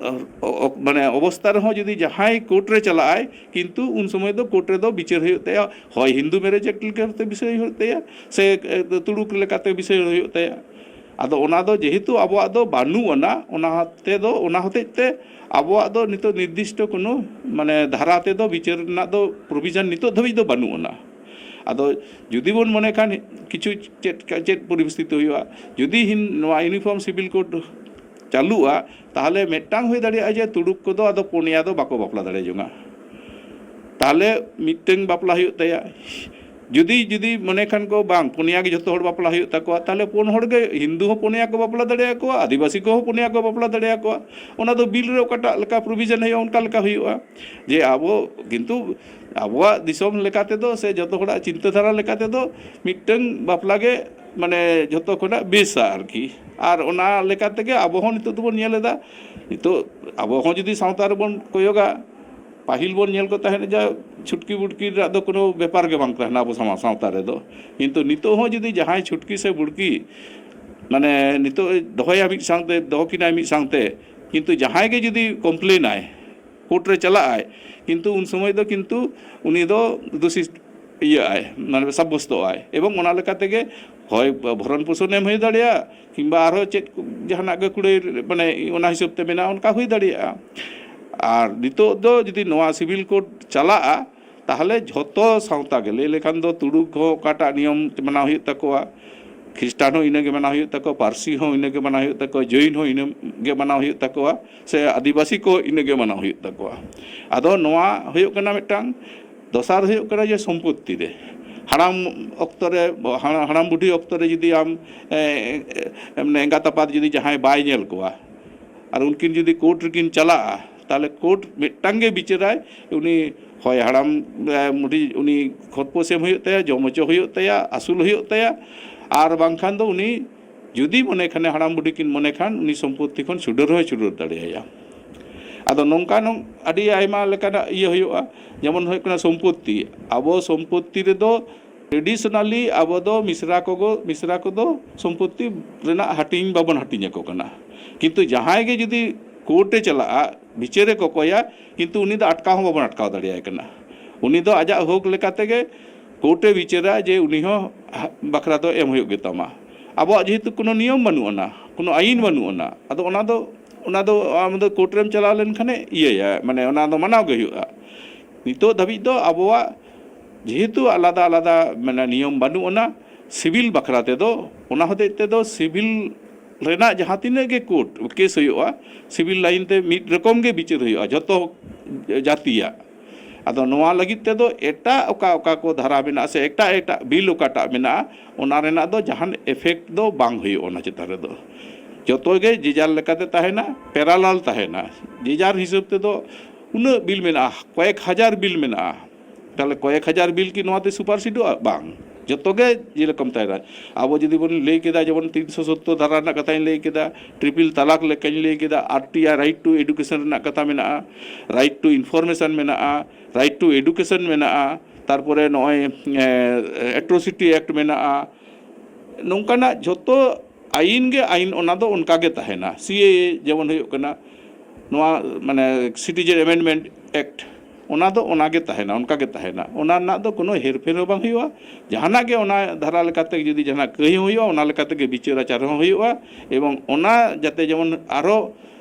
ᱚ-, ᱚ-, ᱢᱟᱱᱮ ᱚᱵᱚᱥᱛᱟ ᱨᱮᱦᱚᱸ ᱡᱩᱫᱤ ᱡᱟᱦᱟᱸᱭ ᱠᱳᱨᱴ ᱨᱮ ᱪᱟᱞᱟᱜᱼᱟᱭ, ᱠᱤᱱᱛᱩ ᱩᱱ ᱥᱚᱢᱚᱭ ᱫᱚ ᱠᱳᱨᱴ ᱨᱮᱫᱚ ᱵᱤᱪᱟᱹᱨ ᱦᱩᱭᱩᱜ ᱛᱟᱭᱟ, ᱦᱚᱭ ᱦᱤᱱᱫᱩ ᱢᱮᱨᱮᱡᱽ ᱮᱠᱴ ᱞᱮᱠᱟᱛᱮ ᱵᱤᱥᱚᱭ ᱦᱩᱭᱩᱜ ᱛᱟᱭᱟ, ᱥᱮ, ᱮ, ᱛᱩᱲᱩᱠ ᱞᱮᱠᱟᱛᱮ ᱵᱤᱥᱚᱭ ᱦᱩᱭᱩᱜ ᱛᱟᱭᱟ᱾ ᱟᱫᱚ ᱚᱱᱟ ᱫᱚ ᱡᱮᱦᱮᱛᱩ ᱟᱵᱚᱣᱟᱜ ᱫᱚ ᱵᱟᱹᱱᱩᱜ ᱟᱱᱟ, ᱚᱱᱟ ᱛᱮᱫᱚ, ᱚᱱᱟ ᱦᱚᱛᱮᱡ ᱛᱮ ᱟᱵᱚᱣᱟᱜ ᱫᱚ ᱱᱤᱛᱚᱜ ᱱᱤᱨᱫᱤᱥᱴᱚ ᱠᱳᱱᱳ, ᱢᱟᱱᱮ, ᱫᱷᱟᱨᱟ ᱛᱮᱫᱚ ᱵᱤᱪᱟᱹᱨ ᱨᱮᱱᱟᱜ ᱫᱚ ᱯᱨᱚᱵᱷᱤᱡᱚᱱ ᱱᱤᱛᱚᱜ ᱫᱷᱟᱹᱵᱤᱡ ᱫᱚ ᱵᱟᱹᱱᱩᱜ ᱟᱱᱟ᱾ ᱟᱫᱚ ᱡᱩᱫᱤ ᱵᱚᱱ ᱢᱚᱱᱮ ᱠᱷᱟᱱ ᱠᱤᱪᱷᱩ ᱪᱮᱫ, ᱪᱮᱫ ᱯᱚᱨᱤᱥᱛᱷᱤᱛᱤ ᱦᱩᱭᱩᱜᱼᱟ, ᱡᱩᱫᱤ ᱦᱤᱱ-, ᱱᱚᱣᱟ ᱤᱭᱩᱱᱤᱯᱷᱚᱨᱢ ᱥᱤᱵᱤᱞ ᱠᱳᱰ ᱪᱟᱹᱞᱩᱜᱼᱟ, ᱛᱟᱦᱚᱞᱮ ᱢᱤᱫᱴᱟᱝ ᱦᱩᱭ ᱫᱟᱲᱮᱭᱟᱜᱼᱟ ᱡᱮ ᱛᱩᱲᱩᱠ ᱠᱚᱫᱚ ᱟᱫᱚ ᱯᱩᱱᱭᱟ ᱫᱚ ᱵᱟᱠᱚ ᱵᱟᱯᱞᱟ ᱫᱟᱲᱮ ᱡᱚᱝᱟ᱾ ᱛᱟᱦᱚᱞᱮ ᱢᱤᱫᱴᱟᱝ ᱵᱟᱯᱞᱟ ᱦᱩᱭᱩᱜ ᱛᱟᱭᱟ᱾ ᱡᱩᱫᱤ ᱡᱩᱫᱤ ᱢᱚᱱᱮ ᱠᱷᱟᱱ ᱠᱚ ᱵᱟᱝ, ᱯᱩᱱᱭᱟ ᱜᱮ ᱡᱷᱚᱛᱚ ᱦᱚᱲ ᱵᱟᱯᱞᱟ ᱦᱩᱭᱩᱜ ᱛᱟᱠᱚᱣᱟ, ᱛᱟᱦᱚᱞᱮ ᱯᱩᱱ ᱦᱚᱲ ᱜᱮ, ᱦᱤᱱᱫᱩ ᱦᱚᱸ ᱯᱩᱱᱭᱟ ᱠᱚ ᱵᱟᱯᱞᱟ ᱫᱟᱲᱮᱭᱟᱠᱚᱣᱟ, ᱟᱹᱫᱤᱵᱟᱹᱥᱤ ᱠᱚᱦᱚᱸ ᱯᱩᱱᱭᱟ ᱠᱚ ᱵᱟᱯᱞᱟ ᱫᱟᱲᱮᱭᱟᱠᱚᱣᱟ᱾ ᱚᱱᱟ ᱫᱚ ᱵᱤᱞ ᱨᱮ ᱚᱠᱟᱴᱟᱜ ᱞᱮᱠᱟ ᱯᱨᱚᱵᱷᱤᱡᱚᱱ ᱦᱩᱭᱩᱜᱼᱟ, ᱚᱱᱠᱟ ᱞᱮᱠᱟ ᱦᱩᱭᱩᱜᱼᱟ᱾ ᱡᱮ ᱟᱵᱚ ᱠᱤᱱᱛᱩ ᱟᱵᱚᱣᱟᱜ ᱫᱤᱥᱚᱢ ᱞᱮᱠᱟ ᱛᱮᱫᱚ ᱥᱮ ᱡᱚᱛᱚ ᱦᱚᱲᱟᱜ ᱪᱤᱱᱛᱟᱹ ᱫᱷᱟᱨᱟ ᱞᱮᱠᱟ ᱛᱮᱫᱚ ᱢᱤᱫᱴᱟᱝ ᱵᱟᱯᱞᱟ ᱜᱮ ᱢᱟᱱᱮ ᱡᱷᱚᱛᱚ ᱠᱷᱚᱱᱟᱜ ᱵᱮᱥᱟ ᱟᱨᱠᱤ᱾ ᱟᱨ ᱚᱱᱟ ᱞᱮᱠᱟ ᱛᱮᱜᱮ ᱟᱵᱚ ᱦᱚᱸ ᱱᱤᱛᱚᱜ ᱫᱚᱵᱚᱱ ᱧᱮᱞ ᱮᱫᱟ᱾ ᱱᱤᱛᱚᱜ ᱟᱵᱚ ᱦᱚᱸ ᱡᱩᱫᱤ ᱥᱟᱶᱛᱟ ᱨᱮᱵᱚᱱ ᱠᱚᱭᱚᱜᱟ, ᱯᱟᱹᱦᱤᱞ ᱵᱚᱱ ᱧᱮᱞ ᱠᱚ ᱛᱟᱦᱮᱸᱫ ᱡᱟ ᱪᱷᱩᱴᱠᱤ ᱵᱩᱴᱠᱤ ᱨᱮᱱᱟᱜ ᱫᱚ ᱠᱳᱱᱳ ᱵᱮᱯᱟᱨ ᱜᱮ ᱵᱟᱝ ᱛᱟᱦᱮᱱᱟ ᱟᱵᱚ ᱥᱟᱶ-, ᱥᱟᱶᱛᱟ ᱨᱮᱫᱚ᱾ ᱠᱤᱱᱛᱩ ᱱᱤᱛᱚᱜ ᱦᱚᱸ ᱡᱩᱫᱤ ᱡᱟᱦᱟᱸᱭ ᱪᱷᱩᱴᱠᱤ ᱥᱮ ᱵᱩᱲᱠᱤ ᱢᱟᱱᱮ ᱱᱤᱛᱚᱜ ᱮ ᱫᱚᱦᱚᱭᱟ ᱢᱤᱫ ᱥᱟᱶᱛᱮ, ᱫᱚᱦᱚ ᱠᱤᱱᱟᱭ ᱢᱤᱫ ᱥᱟᱶᱛᱮ, ᱠᱤᱱᱛᱩ ᱡᱟᱦᱟᱸᱭ ᱜᱮ ᱡᱩᱫᱤ ᱠᱚᱢᱯᱞᱮᱱᱟᱭ, ᱠᱳᱨᱴ ᱨᱮ ᱪᱟᱞᱟᱜ ᱟᱭ, ᱠᱤᱱᱛᱩ ᱩᱱ ᱥᱚᱢᱚᱭ ᱫᱚ ᱠᱤᱱᱛᱩ ᱩᱱᱤ ᱫᱚ ᱫᱳᱥᱤ ᱤᱭᱟᱹᱜ ᱟᱭ, ᱢᱟᱱᱮ ᱥᱟᱵᱵᱚᱥᱛᱚᱜ ᱟᱭ᱾ ᱮᱵᱚᱝ ᱚᱱᱟ ᱞᱮᱠᱟ ᱛᱮᱜᱮ ᱦᱚᱭ ᱵᱷᱚᱨᱚᱱ ᱯᱳᱥᱚᱱ ᱮᱢ ᱦᱩᱭ ᱫᱟᱲᱮᱭᱟᱜᱼᱟ, ᱠᱤᱝᱵᱟ ᱟᱨᱦᱚᱸ ᱪᱮᱫ ᱠᱚ ᱡᱟᱦᱟᱱᱟᱜ ᱜᱮ ᱠᱩᱲᱟᱹᱭ ᱢᱟᱱᱮ ᱚᱱᱟ ᱦᱤᱥᱟᱹᱵ ᱛᱮ ᱢᱮᱱᱟᱜᱼᱟ, ᱚᱱᱠᱟ ᱦᱩᱭ ᱫᱟᱲᱮᱭᱟᱜᱼᱟ᱾ ᱟᱨ ᱱᱤᱛᱚᱜ ᱫᱚ ᱡᱩᱫᱤ ᱱᱚᱣᱟ ᱥᱤᱵᱤᱞ ᱠᱳᱰ ᱪᱟᱞᱟᱜᱼᱟ, ᱛᱟᱦᱚᱞᱮ ᱡᱷᱚᱛᱚ ᱥᱟᱶᱛᱟ ᱜᱮ ᱞᱟᱹᱭ ᱞᱮᱠᱷᱟᱱ ᱫᱚ ᱛᱩᱲᱩᱠ ᱦᱚᱸ ᱚᱠᱟᱴᱟᱜ ᱱᱤᱭᱚᱢ ᱢᱟᱱᱟᱣ ᱦᱩᱭᱩᱜ ᱛᱟᱠᱚᱣᱟ, ᱠᱷᱨᱤᱥᱴᱟᱱ ᱦᱚᱸ ᱤᱱᱟᱹᱜᱮ ᱢᱟᱱᱟᱣ ᱦᱩᱭᱩᱜ ᱛᱟᱠᱚᱣᱟ, ᱯᱟᱹᱨᱥᱤ ᱦᱚᱸ ᱤᱱᱟᱹᱜᱮ ᱢᱟᱱᱟᱣ ᱦᱩᱭᱩᱜ ᱛᱟᱠᱚᱣᱟ, ᱡᱚᱭᱤᱱ ᱦᱚᱸ ᱤᱱᱟᱹᱜᱮ ᱢᱟᱱᱟᱣ ᱦᱩᱭᱩᱜ ᱛᱟᱠᱚᱣᱟ, ᱥᱮ ᱟᱹᱫᱤᱵᱟᱹᱥᱤ ᱠᱚ ᱤᱱᱟᱹᱜᱮ ᱢᱟᱱᱟᱣ ᱦᱩᱭᱩᱜ ᱛᱟᱠᱚᱣᱟ᱾ ᱟᱫᱚ ᱱᱚᱣᱟ ᱦᱩᱭᱩᱜ ᱠᱟᱱᱟ ᱢᱤᱫᱴᱟᱝ᱾ ᱫᱚᱥᱟᱨ ᱦᱩᱭᱩᱜ ᱠᱟᱱᱟ ᱡᱮ ᱥᱚᱢᱯᱚᱛᱛᱤ ᱨᱮ ᱦᱟᱲᱟᱢ ᱚᱠᱛᱚ ᱨᱮ, ᱦᱟᱲᱟ-, ᱦᱟᱲᱟᱢ ᱵᱩᱰᱷᱤ ᱚᱠᱛᱚ ᱨᱮ ᱡᱩᱫᱤ ᱟᱢ, ᱮ, ᱮ, ᱢᱟᱱᱮ ᱮᱸᱜᱟᱛ ᱟᱯᱟᱛ ᱡᱩᱫᱤ ᱡᱟᱦᱟᱸᱭ ᱵᱟᱭ ᱧᱮᱞ ᱠᱚᱣᱟ ᱟᱨ ᱩᱱᱠᱤᱱ ᱡᱩᱫᱤ ᱠᱳᱨᱴ ᱨᱮᱠᱤᱱ ᱪᱟᱞᱟᱜᱼᱟ, ᱛᱟᱦᱚᱞᱮ ᱠᱳᱨᱴ ᱢᱤᱫᱴᱟᱝ ᱜᱮ ᱵᱤᱪᱟᱹᱨᱟᱭ, ᱩᱱᱤ ᱦᱚᱭ ᱦᱟᱲᱟᱢ, ᱮ, ᱵᱩᱰᱷᱤ ᱩᱱᱤ ᱠᱷᱚᱨᱯᱳᱥ ᱮᱢ ᱦᱩᱭᱩᱜ ᱛᱟᱭᱟ, ᱡᱚᱢ ᱦᱚᱪᱚ ᱦᱩᱭᱩᱜ ᱛᱟᱭᱟ, ᱟᱹᱥᱩᱞ ᱦᱩᱭᱩᱜ ᱛᱟᱭᱟ, ᱟᱨ ᱵᱟᱝᱠᱷᱟᱱ ᱫᱚ ᱩᱱᱤ ᱡᱩᱫᱤ ᱢᱚᱱᱮ ᱠᱷᱟᱱᱮ, ᱦᱟᱲᱟᱢ ᱵᱩᱰᱷᱤ ᱠᱤᱱ ᱢᱚᱱᱮ ᱠᱷᱟᱱ, ᱩᱱᱤ ᱥᱚᱢᱯᱚᱛᱛᱤ ᱠᱷᱚᱱ ᱪᱷᱩᱰᱟᱹᱨ ᱦᱚᱸᱭ ᱪᱷᱩᱰᱟᱹᱨ ᱫᱟᱲᱮᱭᱟᱭᱟ᱾ ᱟᱫᱚ ᱱᱚᱝᱠᱟ ᱱᱚᱝ-, ᱟᱹᱰᱤ ᱟᱭᱢᱟ ᱞᱮᱠᱟᱱᱟᱜ ᱤᱭᱟᱹ ᱦᱩᱭᱩᱜᱼᱟ᱾ ᱡᱮᱢᱚᱱ ᱦᱩᱭᱩᱜ ᱠᱟᱱᱟ ᱥᱚᱢᱯᱚᱛᱛᱤ᱾ ᱟᱵᱚ ᱥᱚᱢᱯᱚᱛᱛᱤ ᱨᱮᱫᱚ traditionally ᱟᱵᱚ ᱫᱚ ᱢᱤᱥᱨᱟ ᱠᱚᱜᱚ-, ᱢᱤᱥᱨᱟ ᱠᱚᱫᱚ ᱥᱚᱢᱯᱚᱛᱛᱤ ᱨᱮᱱᱟᱜ ᱦᱟᱹᱴᱤᱧ ᱵᱟᱵᱚᱱ ᱦᱟᱹᱴᱤᱧ ᱟᱠᱚ ᱠᱟᱱᱟ᱾ ᱠᱤᱱᱛᱩ ᱡᱟᱦᱟᱸᱭ ᱜᱮ ᱡᱩᱫᱤ ᱠᱳᱨᱴ ᱮ ᱪᱟᱞᱟᱜᱼᱟ, ᱵᱤᱪᱟᱹᱨᱮ ᱠᱚᱠᱚᱭᱟ, ᱠᱤᱱᱛᱩ ᱩᱱᱤ ᱫᱚ ᱟᱴᱠᱟᱣ ᱦᱚᱸ ᱵᱟᱵᱚᱱ ᱟᱴᱠᱟᱣ ᱫᱟᱲᱮᱭᱟᱭ ᱠᱟᱱᱟ᱾ ᱩᱱᱤ ᱫᱚ ᱟᱡᱟᱜ ᱦᱚᱠ ᱞᱮᱠᱟ ᱛᱮᱜᱮ ᱠᱳᱨᱴ ᱮ ᱵᱤᱪᱟᱹᱨᱟ ᱡᱮ ᱩᱱᱤ ᱦᱚᱸ ᱦᱟ-, ᱵᱟᱠᱷᱨᱟ ᱫᱚ ᱮᱢ ᱦᱩᱭᱩᱜ ᱜᱮ ᱛᱟᱢᱟ᱾ ᱟᱵᱚᱣᱟᱜ ᱡᱮᱦᱮᱛᱩ ᱠᱳᱱᱳ ᱱᱤᱭᱚᱢ ᱵᱟᱹᱱᱩᱜ ᱟᱱᱟ, ᱠᱳᱱᱳ ᱟᱹᱭᱤᱱ ᱵᱟᱹᱱᱩᱜ ᱟᱱᱟ, ᱟᱫᱚ ᱚᱱᱟ ᱫᱚ, ᱚᱱᱟ ᱫᱚ ᱟᱢ ᱫᱚ ᱠᱳᱨᱴ ᱨᱮᱢ ᱪᱟᱞᱟᱣ ᱞᱮᱱᱠᱷᱟᱱᱮ ᱤᱭᱟᱹᱭᱟ, ᱢᱟᱱᱮ ᱚᱱᱟ ᱫᱚ ᱢᱟᱱᱟᱣ ᱜᱮ ᱦᱩᱭᱩᱜᱼᱟ᱾ ᱱᱤᱛᱚᱜ ᱫᱷᱟᱹᱵᱤᱡ ᱫᱚ ᱟᱵᱚᱣᱟᱜ ᱡᱮᱦᱮᱛᱩ ᱟᱞᱟᱫᱟ ᱟᱞᱟᱫᱟ ᱢᱟᱱᱮ ᱱᱤᱭᱚᱢ ᱵᱟᱹᱱᱩᱜ ᱟᱱᱟ, ᱥᱤᱵᱤᱞ ᱵᱟᱠᱷᱨᱟ ᱛᱮᱫᱚ, ᱚᱱᱟ ᱦᱚᱛᱮᱡ ᱛᱮᱫᱚ ᱥᱤᱵᱤᱞ ᱨᱮᱱᱟᱜ ᱡᱟᱦᱟᱸ ᱛᱤᱱᱟᱹᱜ ᱜᱮ ᱠᱳᱨᱴ ᱠᱮᱥ ᱦᱩᱭᱩᱜᱼᱟ, ᱥᱤᱵᱤᱞ ᱞᱟᱭᱤᱱ ᱛᱮ ᱢᱤᱫ ᱨᱚᱠᱚᱢ ᱜᱮ ᱵᱤᱪᱟᱹᱨ ᱦᱩᱭᱩᱜᱼᱟ ᱡᱷᱚᱛᱚ ᱡᱟᱹᱛᱤᱭᱟᱜ᱾ ᱟᱫᱚ ᱱᱚᱣᱟ ᱞᱟᱹᱜᱤᱫ ᱛᱮᱫᱚ ᱮᱴᱟᱜ ᱚᱠᱟ ᱚᱠᱟ ᱠᱚ ᱫᱷᱟᱨᱟ ᱢᱮᱱᱟᱜᱼᱟ ᱥᱮ ᱮᱴᱟᱜ ᱮᱴᱟᱜ ᱵᱤᱞ ᱚᱠᱟᱴᱟᱜ ᱢᱮᱱᱟᱜᱼᱟ, ᱚᱱᱟ ᱨᱮᱱᱟᱜ ᱫᱚ ᱡᱟᱦᱟᱱ ᱮᱯᱷᱮᱠᱴ ᱫᱚ ᱵᱟᱝ ᱦᱩᱭᱩᱜᱼᱟ ᱚᱱᱟ ᱪᱮᱛᱟᱱ ᱨᱮᱫᱚ᱾ ᱡᱚᱛᱚ ᱜᱮ ᱡᱮ ᱡᱟᱨ ᱞᱮᱠᱟᱛᱮ ᱛᱟᱦᱮᱱᱟ, ᱯᱮᱨᱟᱞᱟᱞ ᱛᱟᱦᱮᱱᱟ᱾ ᱡᱮ ᱡᱟᱨ ᱦᱤᱥᱟᱹᱵ ᱛᱮᱫᱚ ᱩᱱᱟᱹᱜ ᱵᱤᱞ ᱢᱮᱱᱟᱜᱼᱟ, ᱠᱚᱭᱮᱠ ᱦᱟᱡᱟᱨ ᱵᱤᱞ ᱢᱮᱱᱟᱜᱼᱟ᱾ ᱛᱟᱦᱚᱞᱮ ᱠᱚᱭᱮᱠ ᱦᱟᱡᱟᱨ ᱵᱤᱞ ᱠᱤ ᱱᱚᱣᱟ ᱛᱮ ᱥᱩᱯᱟᱨᱥᱤᱰᱚᱜᱼᱟ? ᱵᱟᱝ, ᱡᱚᱛᱚ ᱜᱮ ᱡᱮ ᱨᱚᱠᱚᱢ ᱛᱟᱦᱮᱱᱟ᱾ ᱟᱵᱚ ᱡᱩᱫᱤ ᱵᱚᱱ ᱞᱟᱹᱭ ᱠᱮᱫᱟ, ᱡᱮᱢᱚᱱ ᱛᱤᱱᱥᱚ ᱥᱚᱛᱛᱚᱨ ᱫᱷᱟᱨᱟ ᱨᱮᱱᱟᱜ ᱠᱟᱛᱷᱟᱧ ᱞᱟᱹᱭ ᱠᱮᱫᱟ, ᱴᱨᱤᱯᱤᱞ ᱛᱟᱞᱟᱠ ᱞᱮᱠᱟᱧ ᱞᱟᱹᱭ ᱠᱮᱫᱟ, R T I, right to education ᱨᱮᱱᱟᱜ ᱠᱟᱛᱷᱟ ᱢᱮᱱᱟᱜᱼᱟ, ᱨᱟᱭᱤᱴ ᱴᱩ ᱤᱱᱯᱷᱚᱨᱢᱮᱥᱚᱱ ᱢᱮᱱᱟᱜᱼᱟ, ᱨᱟᱭᱤᱴ ᱴᱩ ᱮᱰᱩᱠᱮᱥᱚᱱ ᱢᱮᱱᱟᱜᱼᱟ, ᱛᱟᱨᱯᱚᱨᱮ ᱱᱚᱜᱼᱚᱭ ᱮᱴᱨᱳᱥᱤᱴᱤ ᱮᱠᱴ ᱢᱮᱱᱟᱜᱼᱟ᱾ ᱱᱚᱝᱠᱟᱱᱟᱜ ᱡᱷᱚᱛᱚ ᱟᱭᱤᱱ ᱜᱮ ᱟᱭᱤᱱ, ᱚᱱᱟ ᱫᱚ ᱚᱱᱠᱟ ᱜᱮ ᱛᱟᱦᱮᱱᱟ᱾ ᱥᱤ ᱮ ᱮ ᱡᱮᱢᱚᱱ ᱦᱩᱭᱩᱜ ᱠᱟᱱᱟ, ᱱᱚᱣᱟ ᱢᱟᱱᱮ ᱥᱤᱴᱤᱡᱮᱱ ᱮᱢᱮᱱᱰᱢᱮᱱᱴ ᱮᱠᱴ, ᱚᱱᱟ ᱫᱚ ᱚᱱᱟ ᱜᱮ ᱛᱟᱦᱮᱱᱟ, ᱚᱱᱠᱟ ᱜᱮ ᱛᱟᱦᱮᱱᱟ᱾ ᱚᱱᱟ ᱨᱮᱱᱟᱜ ᱫᱚ ᱠᱳᱱᱳ ᱦᱮᱨᱯᱷᱮᱨ ᱦᱚᱸ ᱵᱟᱝ ᱦᱩᱭᱩᱜᱼᱟ᱾ ᱡᱟᱦᱟᱱᱟᱜ ᱜᱮ ᱚᱱᱟ ᱫᱷᱟᱨᱟ ᱞᱮᱠᱟᱛᱮ ᱡᱩᱫᱤ ᱡᱟᱦᱟᱱᱟᱜ ᱠᱟᱹᱭ ᱦᱚᱸ ᱦᱩᱭᱩᱜᱼᱟ, ᱚᱱᱟ ᱞᱮᱠᱟ ᱛᱮᱜᱮ ᱵᱤᱪᱟᱹᱨ ᱟᱪᱟᱨ ᱦᱚᱸ ᱦᱩᱭᱩᱜᱼᱟ᱾ ᱮᱵᱚᱝ ᱚᱱᱟ ᱡᱟᱛᱮ ᱡᱮᱢᱚᱱ ᱟᱨᱦᱚᱸ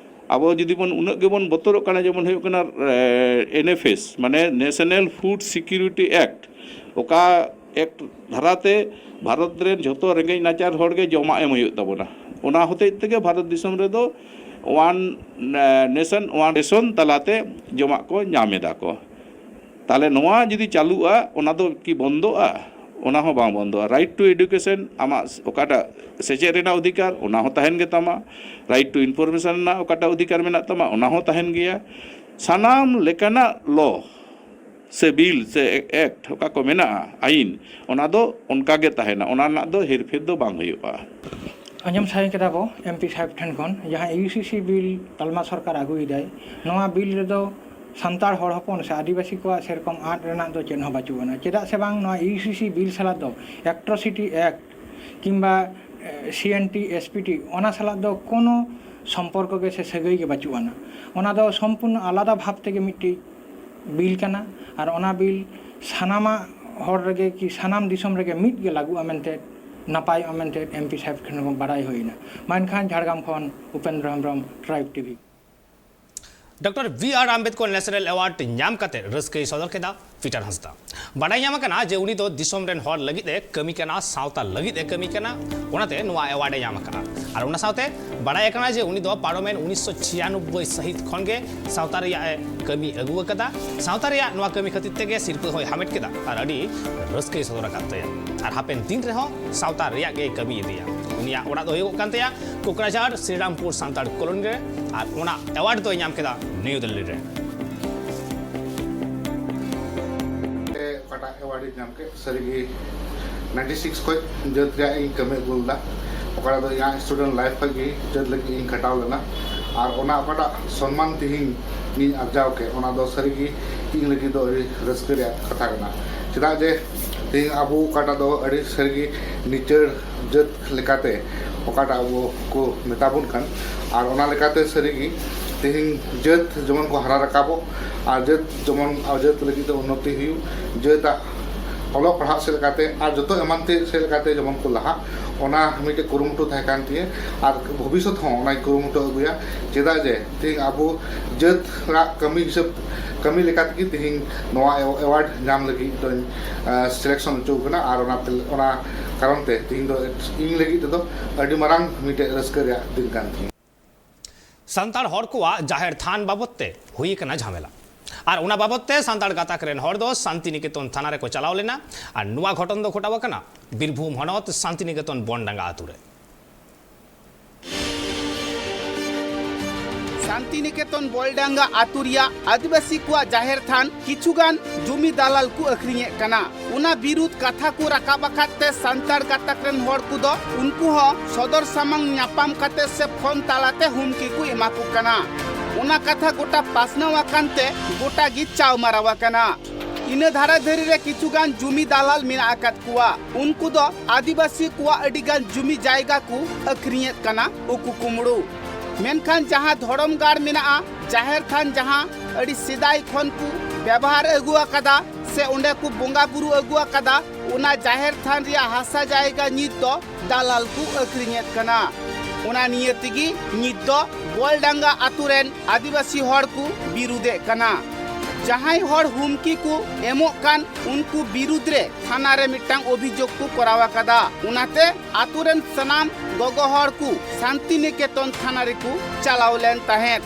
ᱟᱵᱚ ᱡᱩᱫᱤ ᱵᱚᱱ ᱩᱱᱟᱹᱜ ᱜᱮᱵᱚᱱ ᱵᱚᱛᱚᱨᱚᱜ ᱠᱟᱱᱟ, ᱡᱮᱢᱚᱱ ᱦᱩᱭᱩᱜ ᱠᱟᱱᱟ ᱮᱱ ᱮᱯᱷ ᱮᱥ, ᱢᱟᱱᱮ ᱱᱮᱥᱱᱟᱞ ᱯᱷᱩᱰ ᱥᱤᱠᱤᱭᱩᱨᱤᱴᱤ ᱮᱠᱴ, ᱚᱠᱟ ᱮᱠᱴ ᱫᱷᱟᱨᱟᱛᱮ ᱵᱷᱟᱨᱚᱛ ᱨᱮᱱ ᱡᱷᱚᱛᱚ ᱨᱮᱸᱜᱮᱡ ᱱᱟᱪᱟᱨ ᱦᱚᱲ ᱜᱮ ᱡᱚᱢᱟᱜ ᱮᱢ ᱦᱩᱭᱩᱜ ᱛᱟᱵᱚᱱᱟ᱾ ᱚᱱᱟ ᱦᱚᱛᱮᱡ ᱛᱮᱜᱮ ᱵᱷᱟᱨᱚᱛ ᱫᱤᱥᱚᱢ ᱨᱮᱫᱚ ᱚᱣᱟᱱ ᱱᱮᱥᱚᱱ ᱚᱣᱟᱱ ᱨᱮᱥᱚᱱ ᱛᱟᱞᱟᱛᱮ ᱡᱚᱢᱟᱜ ᱠᱚ ᱧᱟᱢ ᱮᱫᱟ ᱠᱚ᱾ ᱛᱟᱦᱚᱞᱮ ᱱᱚᱣᱟ ᱡᱩᱫᱤ ᱪᱟᱹᱞᱩᱜᱼᱟ, ᱚᱱᱟ ᱫᱚ ᱠᱤ ᱵᱚᱱᱫᱚᱜᱼᱟ? ᱚᱱᱟ ᱦᱚᱸ ᱵᱟᱝ ᱵᱚᱱᱫᱚᱜᱼᱟ᱾ ᱨᱟᱭᱤᱴ ᱴᱩ ᱮᱰᱩᱠᱮᱥᱚᱱ, ᱟᱢᱟᱜ ᱚᱠᱟᱴᱟᱜ ᱥᱮᱪᱮᱫ ᱨᱮᱱᱟᱜ ᱚᱫᱷᱤᱠᱟᱨ, ᱚᱱᱟ ᱦᱚᱸ ᱛᱟᱦᱮᱱ ᱜᱮ ᱛᱟᱢᱟ᱾ ᱨᱟᱭᱤᱴ ᱴᱩ ᱤᱱᱯᱷᱚᱨᱢᱮᱥᱚᱱ ᱨᱮᱱᱟᱜ ᱚᱠᱟᱴᱟᱜ ᱚᱫᱷᱤᱠᱟᱨ ᱢᱮᱱᱟᱜ ᱛᱟᱢᱟ, ᱚᱱᱟ ᱦᱚᱸ ᱛᱟᱦᱮᱱ ᱜᱮᱭᱟ᱾ ᱥᱟᱱᱟᱢ ᱞᱮᱠᱟᱱᱟᱜ ᱞᱚ ᱥᱮ ᱵᱤᱞ ᱥᱮ ᱮᱠᱴ, ᱚᱠᱟ ᱠᱚ ᱢᱮᱱᱟᱜᱼᱟ ᱟᱹᱭᱤᱱ, ᱚᱱᱟ ᱫᱚ ᱚᱱᱠᱟ ᱜᱮ ᱛᱟᱦᱮᱱᱟ, ᱚᱱᱟ ᱨᱮᱱᱟᱜ ᱫᱚ ᱦᱮᱨᱯᱷᱮᱨ ᱫᱚ ᱵᱟᱝ ᱦᱩᱭᱩᱜᱼᱟ᱾ ᱟᱸᱡᱚᱢ ᱥᱟᱹᱨᱤ ᱠᱮᱫᱟ ᱵᱚ ᱮᱢ ᱯᱤ ᱥᱟᱦᱮᱵᱽ ᱴᱷᱮᱱ ᱠᱷᱚᱱ, ᱡᱟᱦᱟᱸ ᱤᱭᱩ ᱥᱤ ᱥᱤ ᱵᱤᱞ ᱛᱟᱞᱢᱟ ᱥᱚᱨᱠᱟᱨ ᱟᱹᱜᱩᱭᱮᱫᱟᱭ, ᱱᱚᱣᱟ ᱵᱤᱞ ᱨᱮᱫᱚ ᱥᱟᱱᱛᱟᱲ ᱦᱚᱲ ᱦᱚᱯᱚᱱ ᱥᱮ ᱟᱹᱫᱤᱵᱟᱹᱥᱤ ᱠᱚᱣᱟᱜ ᱥᱮᱨᱚᱠᱚᱢ ᱟᱸᱴ ᱨᱮᱱᱟᱜ ᱫᱚ ᱪᱮᱫ ᱦᱚᱸ ᱵᱟᱹᱪᱩᱜ ᱟᱱᱟ᱾ ᱪᱮᱫᱟᱜ ᱥᱮ ᱵᱟᱝ, ᱱᱚᱣᱟ ᱤᱭᱩ ᱥᱤ ᱥᱤ ᱵᱤᱞ ᱥᱟᱞᱟᱜ ᱫᱚ ᱮᱴᱨᱚᱥᱤᱴᱤ ᱮᱠᱴ ᱠᱤᱝᱵᱟ ᱥᱤ N T, S P T, ᱚᱱᱟ ᱥᱟᱞᱟᱜ ᱫᱚ ᱠᱳᱱᱳ ᱥᱚᱢᱯᱚᱨᱠᱚ ᱜᱮ ᱥᱮ ᱥᱟᱹᱜᱟᱹᱭ ᱜᱮ ᱵᱟᱹᱪᱩᱜ ᱟᱱᱟ᱾ ᱚᱱᱟ ᱫᱚ ᱥᱚᱢᱯᱩᱨᱱᱚ ᱟᱞᱟᱫᱟ ᱵᱷᱟᱵᱽ ᱛᱮᱜᱮ ᱢᱤᱫᱴᱤᱡ ᱵᱤᱞ ᱠᱟᱱᱟ᱾ ᱟᱨ ᱚᱱᱟ ᱵᱤᱞ ᱥᱟᱱᱟᱢᱟᱜ ᱦᱚᱲ ᱨᱮᱜᱮ ᱠᱤ ᱥᱟᱱᱟᱢ ᱫᱤᱥᱚᱢ ᱨᱮᱜᱮ ᱢᱤᱫ ᱜᱮ ᱞᱟᱹᱜᱩᱜᱼᱟ ᱢᱮᱱᱛᱮ, ᱱᱟᱯᱟᱭᱚᱜᱼᱟ ᱢᱮᱱᱛᱮ ᱮᱢ ᱯᱤ ᱥᱟᱦᱮᱵᱽ ᱴᱷᱮᱱ ᱠᱷᱚᱱ ᱵᱟᱲᱟᱭ ᱦᱩᱭᱱᱟ᱾ ᱢᱮᱱᱠᱷᱟᱱ ᱡᱷᱟᱲᱜᱨᱟᱢ ᱠᱷᱚᱱ Upendra Hembram, tribe T V. Doctor B R Ambedkar national award ᱧᱟᱢ ᱠᱟᱛᱮ ᱨᱟᱹᱥᱠᱟᱹᱭ ᱥᱚᱫᱚᱨ ᱠᱮᱫᱟ ᱯᱤᱴᱟᱨ ᱦᱟᱸᱥᱫᱟ᱾ ᱵᱟᱰᱟᱭ ᱧᱟᱢ ᱟᱠᱟᱱᱟ ᱡᱮ ᱩᱱᱤ ᱫᱚ ᱫᱤᱥᱚᱢ ᱨᱮᱱ ᱦᱚᱲ ᱞᱟᱹᱜᱤᱫ ᱮ ᱠᱟᱹᱢᱤ ᱠᱟᱱᱟ, ᱥᱟᱶᱛᱟ ᱞᱟᱹᱜᱤᱫ ᱮ ᱠᱟᱹᱢᱤ ᱠᱟᱱᱟ, ᱚᱱᱟᱛᱮ ᱱᱚᱣᱟ ᱮᱣᱟᱨᱰ ᱮ ᱧᱟᱢ ᱟᱠᱟᱫᱼᱟ᱾ ᱟᱨ ᱚᱱᱟ ᱥᱟᱶᱛᱮ ᱵᱟᱰᱟᱭ ᱟᱠᱟᱱᱟ ᱡᱮ ᱩᱱᱤ ᱫᱚ ᱯᱟᱨᱚᱢᱮᱱ ᱩᱱᱤᱥᱥᱚ ᱪᱷᱤᱭᱟᱱᱚᱵᱵᱳᱭ ᱥᱟᱹᱦᱤᱛ ᱠᱷᱚᱱ ᱜᱮ ᱥᱟᱶᱛᱟ ᱨᱮᱭᱟᱜ ᱮ ᱠᱟᱹᱢᱤ ᱟᱹᱜᱩ ᱟᱠᱟᱫᱟ᱾ ᱥᱟᱶᱛᱟ ᱨᱮᱭᱟᱜ ᱱᱚᱣᱟ ᱠᱟᱹᱢᱤ ᱠᱷᱟᱹᱛᱤᱨ ᱛᱮᱜᱮ ᱥᱤᱨᱯᱟᱹ ᱦᱚᱸᱭ ᱦᱟᱢᱮᱴ ᱠᱮᱫᱟ ᱟᱨ ᱟᱹᱰᱤ ᱨᱟᱹᱥᱠᱟᱹᱭ ᱥᱚᱫᱚᱨ ᱟᱠᱟᱫ ᱛᱟᱭᱟ᱾ ᱟᱨ ᱦᱟᱯᱮᱱ ᱫᱤᱱ ᱨᱮᱦᱚᱸ ᱥᱟᱶᱛᱟ ᱨᱮᱭᱟᱜ ᱜᱮᱭ ᱠᱟᱹᱢᱤ ᱤᱫᱤᱭᱟ᱾ ᱩᱱᱤᱭᱟᱜ ᱚᱲᱟᱜ ᱫᱚ ᱦᱩᱭᱩᱜ ᱠᱟᱱ ᱛᱟᱭᱟ ᱠᱳᱠᱨᱟᱡᱷᱟᱲ ᱥᱨᱤᱨᱟᱢᱯᱩᱨ ᱥᱟᱱᱛᱟᱲ ᱠᱚᱞᱚᱱᱤ ᱨᱮ, ᱟᱨ ᱚᱱᱟ ᱮᱣᱟᱨᱰ ᱫᱚᱭ ᱧᱟᱢ ᱠᱮᱫᱟ ᱱᱤᱭᱩ ᱫᱤᱞᱞᱤ ᱨᱮ᱾ ᱚᱠᱟᱴᱟᱜ ᱮᱣᱟᱨᱰ ᱤᱧ ᱧᱟᱢ ᱠᱮᱫ, ᱥᱟᱹᱨᱤᱜᱮ ᱱᱟᱭᱤᱱᱴᱤ ᱥᱤᱠᱥ ᱠᱷᱚᱱ ᱡᱟᱹᱛ ᱨᱮᱭᱟᱜ ᱤᱧ ᱠᱟᱹᱢᱤ ᱟᱹᱜᱩ ᱞᱮᱫᱟ᱾ ᱚᱠᱟᱴᱟᱜ ᱫᱚ ᱤᱧᱟᱹᱜ ᱥᱴᱩᱰᱮᱱᱴ ᱞᱟᱭᱤᱯᱷ ᱠᱷᱚᱱ ᱜᱮ ᱡᱟᱹᱛ ᱞᱟᱹᱜᱤᱫ ᱤᱧ ᱠᱷᱟᱴᱟᱣ ᱞᱮᱱᱟ᱾ ᱟᱨ ᱚᱱᱟ ᱚᱠᱟᱴᱟᱜ ᱥᱚᱱᱢᱟᱱ ᱛᱮᱦᱮᱧ ᱤᱧ ᱟᱨᱡᱟᱣ ᱠᱮᱫ, ᱚᱱᱟ ᱫᱚ ᱥᱟᱹᱨᱤᱜᱮ ᱤᱧ ᱞᱟᱹᱜᱤᱫ ᱫᱚ ᱟᱹᱰᱤ ᱨᱟᱹᱥᱠᱟᱹ ᱨᱮᱭᱟᱜ ᱠᱟᱛᱷᱟ ᱠᱟᱱᱟ᱾ ᱪᱮᱫᱟᱜ ᱡᱮ ᱛᱮᱦᱮᱧ ᱟᱵᱚ ᱚᱠᱟᱴᱟᱜ ᱫᱚ ᱟᱹᱰᱤ ᱥᱟᱹᱨᱤᱜᱮ ᱱᱤᱪᱟᱹᱲ ᱡᱟᱹᱛ ᱞᱮᱠᱟᱛᱮ ᱚᱠᱟᱴᱟᱜ ᱟᱵᱚ ᱠᱚ ᱢᱮᱛᱟ ᱵᱚᱱ ᱠᱟᱱ, ᱟᱨ ᱚᱱᱟ ᱞᱮᱠᱟᱛᱮ ᱥᱟᱹᱨᱤᱜᱮ ᱛᱮᱦᱮᱧ ᱡᱟᱹᱛ ᱡᱮᱢᱚᱱ ᱠᱚ ᱦᱟᱨᱟ ᱨᱟᱠᱟᱵᱚᱜ ᱟᱨ ᱡᱟᱹᱛ ᱡᱮᱢᱚᱱ ᱟᱨ ᱡᱟᱹᱛ ᱞᱟᱹᱜᱤᱫ ᱛᱮ ᱩᱱᱱᱚᱛᱤ ᱦᱩᱭᱩᱜ, ᱡᱟᱹᱛᱟᱜ ᱚᱞᱚᱜ ᱯᱟᱲᱦᱟᱜ ᱥᱮᱫ ᱞᱮᱠᱟᱛᱮ ᱟᱨ ᱡᱚᱛᱚ ᱮᱢᱟᱱ ᱛᱮ ᱥᱮᱫ ᱞᱮᱠᱟᱛᱮ ᱡᱮᱢᱚᱱ ᱠᱚ ᱞᱟᱦᱟᱜ, ᱚᱱᱟ ᱢᱤᱫᱴᱮᱡ ᱠᱩᱨᱩᱢᱩᱴᱩ ᱛᱟᱦᱮᱸ ᱠᱟᱱ ᱛᱤᱧᱟᱹ᱾ ᱟᱨ ᱵᱷᱚᱵᱤᱥᱥᱚᱛ ᱦᱚᱸ ᱚᱱᱟᱧ ᱠᱩᱨᱩᱢᱩᱴᱩ ᱟᱹᱜᱩᱭᱟ᱾ ᱪᱮᱫᱟᱜ ᱡᱮ ᱛᱮᱦᱮᱧ ᱟᱵᱚ ᱡᱟᱹᱛ ᱨᱮᱱᱟᱜ ᱠᱟᱹᱢᱤ ᱦᱤᱥᱟᱹᱵ, ᱠᱟᱹᱢᱤ ᱞᱮᱠᱟ ᱛᱮᱜᱮ ᱛᱮᱦᱮᱧ ᱱᱚᱣᱟ ᱮᱣᱟᱨᱰ ᱧᱟᱢ ᱞᱟᱹᱜᱤᱫ ᱫᱚᱧ ᱥᱤᱞᱮᱠᱥᱚᱱ ᱦᱚᱪᱚ ᱟᱠᱟᱱᱟ᱾ ᱟᱨ ᱚᱱᱟ ᱛᱮ, ᱚᱱᱟ ᱠᱟᱨᱚᱱ ᱛᱮ ᱛᱮᱦᱮᱧ ᱫᱚ ᱤᱧ ᱞᱟᱹᱜᱤᱫ ᱛᱮᱫᱚ ᱟᱹᱰᱤ ᱢᱟᱨᱟᱝ ᱢᱤᱫᱴᱮᱡ ᱨᱟᱹᱥᱠᱟᱹ ᱨᱮᱭᱟᱜ ᱫᱤᱱ ᱠᱟᱱ ᱛᱤᱧᱟᱹ᱾ ᱥᱟᱱᱛᱟᱲ ᱦᱚᱲ ᱠᱚᱣᱟᱜ ᱡᱟᱦᱮᱨ ᱛᱷᱟᱱ ᱵᱟᱵᱚᱛ ᱛᱮ ᱦᱩᱭ ᱟᱠᱟᱱᱟ ᱡᱷᱟᱢᱮᱞᱟ᱾ ᱟᱨ ᱚᱱᱟ ᱵᱟᱵᱚᱛ ᱛᱮ ᱥᱟᱱᱛᱟᱲ ᱜᱟᱛᱟᱠ ᱨᱮᱱ ᱦᱚᱲ ᱫᱚ ᱥᱟᱱᱛᱤᱱᱤᱠᱮᱛᱚᱱ ᱛᱷᱟᱱᱟ ᱨᱮᱠᱚ ᱪᱟᱞᱟᱣ ᱞᱮᱱᱟ᱾ ᱟᱨ ᱱᱚᱣᱟ ᱜᱷᱚᱴᱚᱱ ᱫᱚ ᱜᱷᱚᱴᱟᱣ ᱟᱠᱟᱱᱟ ᱵᱤᱨᱵᱷᱩᱢ ᱦᱚᱱᱚᱛ ᱥᱟᱱᱛᱤᱱᱤᱠᱮᱛᱚᱱ ᱵᱚᱱᱰᱟᱸᱜᱟ ᱟᱛᱳ ᱨᱮ᱾ ᱥᱟᱱᱛᱤᱱᱤᱠᱮᱛᱚᱱ ᱵᱚᱞᱰᱟᱸᱜᱟ ᱟᱛᱳ ᱨᱮᱭᱟᱜ ᱟᱹᱫᱤᱵᱟᱹᱥᱤ ᱠᱚᱣᱟᱜ ᱡᱟᱦᱮᱨ ᱛᱷᱟᱱ ᱠᱤᱪᱷᱩᱜᱟᱱ ᱡᱩᱢᱤ ᱫᱟᱞᱟᱞ ᱠᱚ ᱟᱹᱠᱷᱨᱤᱧᱮᱫ ᱠᱟᱱᱟ᱾ ᱚᱱᱟ ᱵᱤᱨᱩᱫᱷ ᱠᱟᱛᱷᱟ ᱠᱚ ᱨᱟᱠᱟᱵ ᱟᱠᱟᱫ ᱛᱮ ᱥᱟᱱᱛᱟᱲ ᱜᱟᱛᱟᱠ ᱨᱮᱱ ᱦᱚᱲ ᱠᱚᱫᱚ ᱩᱱᱠᱩ ᱦᱚᱸ ᱥᱚᱫᱚᱨ ᱥᱟᱢᱟᱝ ᱧᱟᱯᱟᱢ ᱠᱟᱛᱮ ᱥᱮ ᱯᱷᱳᱱ ᱛᱟᱞᱟᱛᱮ ᱦᱩᱢᱠᱤ ᱠᱚ ᱮᱢᱟ ᱠᱚ ᱠᱟᱱᱟ᱾ ᱚᱱᱟ ᱠᱟᱛᱷᱟ ᱜᱚᱴᱟ ᱯᱟᱥᱱᱟᱣ ᱟᱠᱟᱱ ᱛᱮ ᱜᱚᱴᱟ ᱜᱮ ᱪᱟᱣᱢᱟᱨᱟᱣ ᱟᱠᱟᱱᱟ᱾ ᱤᱱᱟᱹ ᱫᱷᱟᱨᱟ ᱫᱷᱟᱹᱨᱤ ᱨᱮ ᱠᱤᱪᱷᱩ ᱜᱟᱱ ᱡᱩᱢᱤ ᱫᱟᱞᱟᱞ ᱢᱮᱱᱟᱜ ᱟᱠᱟᱫ ᱠᱚᱣᱟ᱾ ᱩᱱᱠᱩ ᱫᱚ ᱟᱹᱫᱤᱵᱟᱹᱥᱤ ᱠᱚᱣᱟᱜ ᱟᱹᱰᱤ ᱜᱟᱱ ᱡᱩᱢᱤ ᱡᱟᱭᱜᱟ ᱠᱚ ᱟᱹᱠᱷᱨᱤᱧᱮᱫ ᱠᱟᱱᱟ ᱩᱠᱩ ᱠᱩᱢᱲᱩ᱾ ᱢᱮᱱᱠᱷᱟᱱ ᱡᱟᱦᱟᱸ ᱫᱷᱚᱨᱚᱢ ᱜᱟᱲ ᱢᱮᱱᱟᱜᱼᱟ, ᱡᱟᱦᱮᱨ ᱛᱷᱟᱱ ᱡᱟᱦᱟᱸ ᱟᱹᱰᱤ ᱥᱮᱫᱟᱭ ᱠᱷᱚᱱ ᱠᱚ ᱵᱮᱵᱚᱦᱟᱨ ᱟᱹᱜᱩ ᱟᱠᱟᱫᱟ ᱥᱮ ᱚᱸᱰᱮ ᱠᱚ ᱵᱚᱸᱜᱟ ᱵᱩᱨᱩ ᱟᱹᱜᱩ ᱟᱠᱟᱫᱟ, ᱚᱱᱟ ᱡᱟᱦᱮᱨ ᱛᱷᱟᱱ ᱨᱮᱭᱟᱜ ᱦᱟᱥᱟ ᱡᱟᱭᱜᱟ ᱱᱤᱛ ᱫᱚ ᱫᱟᱞᱟᱞ ᱠᱚ ᱟᱹᱠᱷᱨᱤᱧᱮᱫ ᱠᱟᱱᱟ᱾ ᱚᱱᱟ ᱱᱤᱭᱟᱹ ᱛᱮᱜᱮ ᱱᱤᱛ ᱫᱚ ᱵᱚᱞᱰᱟᱸᱜᱟ ᱟᱛᱳ ᱨᱮᱱ ᱟᱹᱫᱤᱵᱟᱹᱥᱤ ᱦᱚᱲ ᱠᱚ ᱵᱤᱨᱩᱫᱷᱮᱫ ᱠᱟᱱᱟ᱾ ᱡᱟᱦᱟᱸᱭ ᱦᱚᱲ ᱦᱩᱢᱠᱤ ᱠᱚ ᱮᱢᱚᱜ ᱠᱟᱱ, ᱩᱱᱠᱩ ᱵᱤᱨᱩᱫᱽ ᱨᱮ ᱛᱷᱟᱱᱟ ᱨᱮ ᱢᱤᱫᱴᱟᱝ ᱚᱵᱷᱤᱡᱳᱜᱽ ᱠᱚ ᱠᱚᱨᱟᱣ ᱟᱠᱟᱫᱟ᱾ ᱚᱱᱟᱛᱮ ᱟᱛᱳ ᱨᱮᱱ ᱥᱟᱱᱟᱢ ᱜᱚᱜᱚ ᱦᱚᱲ ᱠᱚ ᱥᱟᱱᱛᱤᱱᱤᱠᱮᱛᱚᱱ ᱛᱷᱟᱱᱟ ᱨᱮᱠᱚ ᱪᱟᱞᱟᱣ ᱞᱮᱱ ᱛᱟᱦᱮᱸᱫ᱾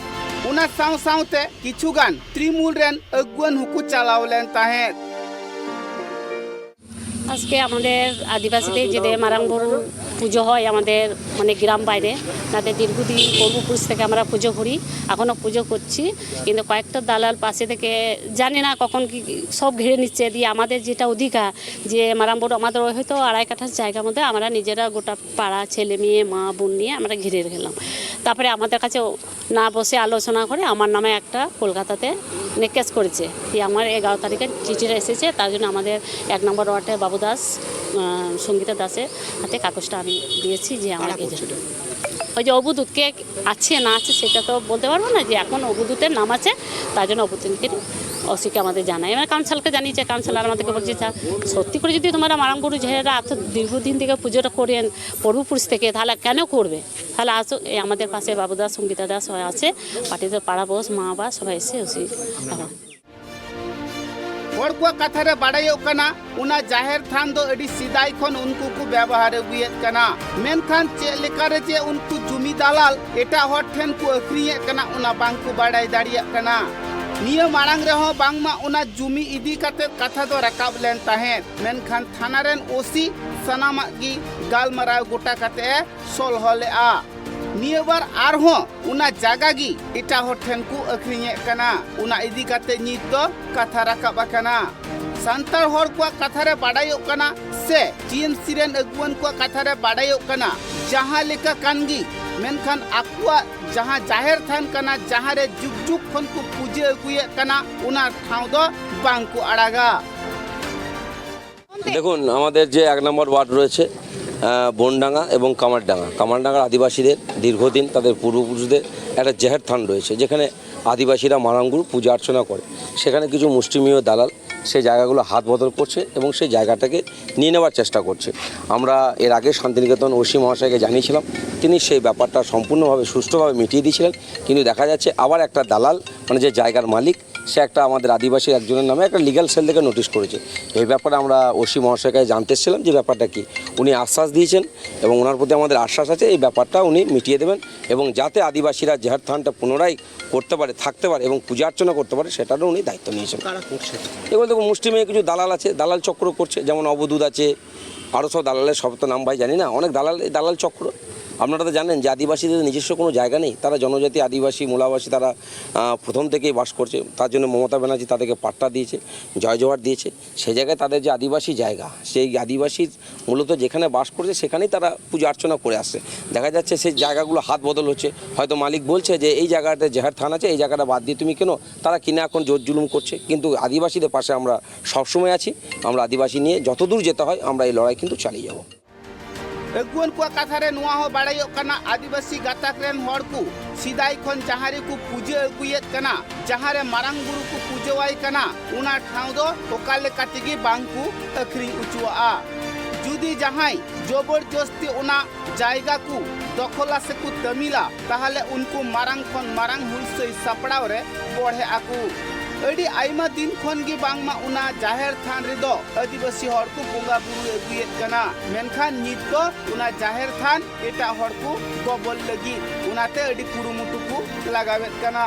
ᱚᱱᱟ ᱥᱟᱶ ᱥᱟᱶᱛᱮ ᱠᱤᱪᱷᱩ ᱜᱟᱱ ᱛᱨᱤᱢᱩᱞ ᱨᱮᱱ ᱟᱹᱜᱩᱣᱟᱹᱱ ᱦᱚᱸᱠᱚ ᱪᱟᱞᱟᱣ ᱞᱮᱱ ᱛᱟᱦᱮᱸᱫ᱾ আজকে আমাদের আদিবাসীদের যে মারাং বুরু পুজো হয় আমাদের মানে গ্রাম বাইরে, তাদের দীর্ঘদিন পূর্বপুরুষ থেকে আমরা পুজো করি, এখনও পুজো করছি। কিন্তু কয়েকটা দালাল পাশে থেকে জানি না কখন কি সব ঘিরে নিচ্ছে, দিয়ে আমাদের যেটা অধিকার যে মারাং বুরু আমাদের ওই হয়তো আড়াই কাঠার জায়গার মধ্যে আমরা নিজেরা গোটা পাড়া ছেলে মেয়ে মা বোন নিয়ে আমরা ঘিরে গেলাম। তারপরে আমাদের কাছে না বসে আলোচনা করে আমার নামে একটা কলকাতাতে মানে কেস করেছে, যে আমার এগারো তারিখে চিঠিটা এসেছে, তার জন্য আমাদের এক নম্বর ওয়ার্ডের বাবু দাস, আহ, সঙ্গীতা দাসের হাতে কাগজটা আমি দিয়েছি যে আমার কারা এই যে করছে এটা? ওই যে অবধূত কে আছে না আছে সেটা তো বলতে পারবো না, যে এখন অবধূতের নাম আছে, তার জন্য অবধূতকে ওসিকে আমাদের জানাই, মানে কাউন্সিলরকে জানিয়েছে, কাউন্সিলর আমাদেরকে বলছে, "স্যার, সত্যি করে যদি তোমরা মারাং বুরু যেহেরা এত দীর্ঘদিন থেকে পুজোটা করেন পূর্বপুরুষ থেকে, তাহলে কেন করবে? তাহলে আসো, এই আমাদের পাশে বাবু দাস, সঙ্গীতা দাস সবাই আছে, পার্টিতে পাড়া বস, মা বাবা সবাই এসে ওসি এখন।" ᱦᱚᱲ ᱠᱚᱣᱟᱜ ᱠᱟᱛᱷᱟ ᱨᱮ ᱵᱟᱰᱟᱭᱚᱜ ᱠᱟᱱᱟ, ᱚᱱᱟ ᱡᱟᱦᱮᱨ ᱛᱷᱟᱱ ᱫᱚ ᱟᱹᱰᱤ ᱥᱮᱫᱟᱭ ᱠᱷᱚᱱ ᱩᱱᱠᱩ ᱠᱚ ᱵᱮᱵᱚᱦᱟᱨ ᱟᱹᱜᱩᱭᱮᱫ ᱠᱟᱱᱟ᱾ ᱢᱮᱱᱠᱷᱟᱱ ᱪᱮᱫ ᱞᱮᱠᱟ ᱨᱮ ᱡᱮ ᱩᱱᱠᱩ ᱡᱩᱢᱤ ᱫᱟᱞᱟᱞ ᱮᱴᱟᱜ ᱦᱚᱲ ᱴᱷᱮᱱ ᱠᱚ ᱟᱹᱠᱷᱨᱤᱧᱮᱫ ᱠᱟᱱᱟ, ᱚᱱᱟ ᱵᱟᱝ ᱠᱚ ᱵᱟᱰᱟᱭ ᱫᱟᱲᱮᱭᱟᱜ ᱠᱟᱱᱟ᱾ ᱱᱤᱭᱟᱹ ᱢᱟᱲᱟᱝ ᱨᱮᱦᱚᱸ ᱵᱟᱝᱢᱟ ᱚᱱᱟ ᱡᱩᱢᱤ ᱤᱫᱤ ᱠᱟᱛᱮ ᱠᱟᱛᱷᱟ ᱫᱚ ᱨᱟᱠᱟᱵ ᱞᱮᱱ ᱛᱟᱦᱮᱸᱫ, ᱢᱮᱱᱠᱷᱟᱱ ᱛᱷᱟᱱᱟ ᱨᱮᱱ ᱳᱥᱤ ᱥᱟᱱᱟᱢᱟᱜ ᱜᱮ ᱜᱟᱞᱢᱟᱨᱟᱣ ᱜᱚᱴᱟ ᱠᱟᱛᱮ ᱮ ᱥᱚᱞᱦᱚ ᱞᱮᱫᱼᱟ᱾ ᱱᱤᱭᱟᱹ ᱵᱟᱨ ᱟᱨᱦᱚᱸ ᱚᱱᱟ ᱡᱟᱭᱜᱟ ᱜᱮ ᱮᱴᱟᱜ ᱦᱚᱲ ᱴᱷᱮᱱ ᱠᱚ ᱟᱹᱠᱷᱨᱤᱧᱮᱫ ᱠᱟᱱᱟ᱾ ᱚᱱᱟ ᱤᱫᱤ ᱠᱟᱛᱮ ᱱᱤᱛ ᱫᱚ ᱠᱟᱛᱷᱟ ᱨᱟᱠᱟᱵ ᱟᱠᱟᱱᱟ᱾ ᱥᱟᱱᱛᱟᱲ ᱦᱚᱲ ᱠᱚᱣᱟᱜ ᱠᱟᱛᱷᱟ ᱨᱮ ᱵᱟᱰᱟᱭᱚᱜ ᱠᱟᱱᱟ ᱥᱮ ᱴᱤ ᱮᱢ ᱥᱤ ᱨᱮᱱ ᱟᱹᱜᱩᱣᱟᱹᱱ ᱠᱚᱣᱟᱜ ᱠᱟᱛᱷᱟ ᱨᱮ ᱵᱟᱰᱟᱭᱚᱜ ᱠᱟᱱᱟ, ᱡᱟᱦᱟᱸ ᱞᱮᱠᱟ ᱠᱟᱱ ᱜᱮ, ᱢᱮᱱᱠᱷᱟᱱ ᱟᱠᱚᱣᱟᱜ ᱡᱟᱦᱟᱸ ᱡᱟᱦᱮᱨ ᱛᱷᱟᱱ ᱠᱟᱱᱟ, ᱡᱟᱦᱟᱸ ᱨᱮ ᱡᱩᱜᱽ ᱡᱩᱜᱽ ᱠᱷᱚᱱ ᱠᱚ ᱯᱩᱡᱟᱹ ᱟᱹᱜᱩᱭᱮᱫ ᱠᱟᱱᱟ, ᱚᱱᱟ ᱴᱷᱟᱶ ᱫᱚ ᱵᱟᱝ ᱠᱚ ᱟᱲᱟᱜᱟ᱾ দেখুন, আমাদের যে এক নম্বর ওয়ার্ড রয়েছে, আহ, বনডাঙ্গা এবং কামারডাঙ্গা, কামারডাঙ্গার আদিবাসীদের দীর্ঘদিন তাদের পূর্বপুরুষদের একটা জাহের থান রয়েছে, যেখানে আদিবাসীরা মারাং বুরু পূজা অর্চনা করে। সেখানে কিছু মুষ্টিমেয় দালাল সেই জায়গাগুলো হাত বদল করছে এবং সেই জায়গাটাকে নিয়ে নেওয়ার চেষ্টা করছে। আমরা এর আগে শান্তিনিকেতন ওসি মহাশয়কে জানিয়েছিলাম, তিনি সেই ব্যাপারটা সম্পূর্ণভাবে সুষ্ঠুভাবে মিটিয়ে দিয়েছিলেন। কিন্তু দেখা যাচ্ছে আবার একটা দালাল, মানে যে জায়গার মালিক, সে একটা আমাদের আদিবাসী একজনের নামে একটা লিগ্যাল সেল থেকে নোটিশ করেছে। এই ব্যাপারে আমরা ওসি মহাশয়কে জানতে এসেছিলাম যে ব্যাপারটা কি। উনি আশ্বাস দিয়েছেন এবং ওনার প্রতি আমাদের আশ্বাস আছে, এই ব্যাপারটা উনি মিটিয়ে দেবেন এবং যাতে আদিবাসীরা জেহার থানটা পুনরায় করতে পারে, থাকতে পারে এবং পূজা অর্চনা করতে পারে, সেটারও উনি দায়িত্ব নিয়েছেন। কারা করছে? এগুলো দেখুন, মুষ্টিমেয় কিছু দালাল আছে, দালাল চক্র করছে, যেমন অবধূত আছে, আরও সব দালালের, সব তো নাম ভাই জানি না, অনেক দালাল, এই দালাল চক্র। আপনারা তো জানেন যে আদিবাসীদের নিজস্ব কোনো জায়গা নেই, তারা জনজাতি, আদিবাসী, মূলাবাসী, তারা আহ, প্রথম থেকেই বাস করছে। তার জন্য মমতা ব্যানার্জি তাদেরকে পাট্টা দিয়েছে, জয় জোহার দিয়েছে। সেই জায়গায় তাদের যে আদিবাসী জায়গা, সেই আদিবাসীর মূলত যেখানে বাস করছে, সেখানেই তারা পূজা অর্চনা করে আসছে। দেখা যাচ্ছে সেই জায়গাগুলো হাত বদল হচ্ছে। হয়তো মালিক বলছে যে এই জায়গাতে জেহার থান আছে, এই জায়গাটা বাদ দিয়ে তুমি কেনো। তারা কিনা এখন জোর জুলুম করছে, কিন্তু আদিবাসীদের পাশে আমরা সবসময় আছি। আমরা আদিবাসী নিয়ে যতদূর যেতে হয়, আমরা এই লড়াই কিন্তু চালিয়ে যাব। ᱟᱹᱜᱩᱣᱟᱹᱱ ᱠᱚᱣᱟᱜ ᱠᱟᱛᱷᱟ ᱨᱮ ᱱᱚᱣᱟ ᱦᱚᱸ ᱵᱟᱲᱟᱭᱚᱜ ᱠᱟᱱᱟ, ᱟᱹᱫᱤᱵᱟᱹᱥᱤ ᱜᱟᱛᱟᱠ ᱨᱮᱱ ᱦᱚᱲ ᱠᱚ ᱥᱮᱫᱟᱭ ᱠᱷᱚᱱ ᱡᱟᱦᱟᱸ ᱨᱮᱠᱚ ᱯᱩᱡᱟᱹ ᱟᱹᱜᱩᱭᱮᱫ ᱠᱟᱱᱟ, ᱡᱟᱦᱟᱸ ᱨᱮ ᱢᱟᱨᱟᱝ ᱵᱩᱨᱩ ᱠᱚ ᱯᱩᱡᱟᱹᱣᱟᱭ ᱠᱟᱱᱟ, ᱚᱱᱟ ᱴᱷᱟᱶ ᱫᱚ ᱚᱠᱟ ᱞᱮᱠᱟ ᱛᱮᱜᱮ ᱵᱟᱝ ᱠᱚ ᱟᱹᱠᱷᱨᱤᱧ ᱦᱚᱪᱚᱣᱟᱜᱼᱟ᱾ ᱡᱩᱫᱤ ᱡᱟᱦᱟᱸᱭ ᱡᱚᱵᱚᱨ ᱡᱚᱥᱛᱤ ᱚᱱᱟ ᱡᱟᱭᱜᱟ ᱠᱚ ᱫᱚᱠᱷᱚᱞᱟ ᱥᱮᱠᱚ ᱛᱟᱹᱢᱤᱞᱟ, ᱛᱟᱦᱞᱮ ᱩᱱᱠᱩ ᱢᱟᱨᱟᱝ ᱠᱷᱚᱱ ᱢᱟᱨᱟᱝ ᱦᱩᱞᱥᱟᱹᱭ ᱥᱟᱯᱲᱟᱣ ᱨᱮ ᱵᱚᱲᱦᱮᱜ ᱟᱠᱚ᱾ ᱟᱹᱰᱤ ᱟᱭᱢᱟ ᱫᱤᱱ ᱠᱷᱚᱱ ᱜᱮ ᱵᱟᱝᱢᱟ ᱚᱱᱟ ᱡᱟᱦᱮᱨ ᱛᱷᱟᱱ ᱨᱮᱫᱚ ᱟᱹᱫᱤᱵᱟᱹᱥᱤ ᱦᱚᱲ ᱠᱚ ᱵᱚᱸᱜᱟ ᱵᱩᱨᱩ ᱟᱹᱜᱩᱭᱮᱫ ᱠᱟᱱᱟ, ᱢᱮᱱᱠᱷᱟᱱ ᱱᱤᱛ ᱫᱚ ᱚᱱᱟ ᱡᱟᱦᱮᱨ ᱛᱷᱟᱱ ᱮᱴᱟᱜ ᱦᱚᱲ ᱠᱚ ᱜᱚᱵᱚᱞ ᱞᱟᱹᱜᱤᱫ ᱚᱱᱟᱛᱮ ᱟᱹᱰᱤ ᱠᱩᱨᱩᱢᱩᱴᱩ ᱠᱚ ᱞᱟᱜᱟᱣᱮᱫ ᱠᱟᱱᱟ᱾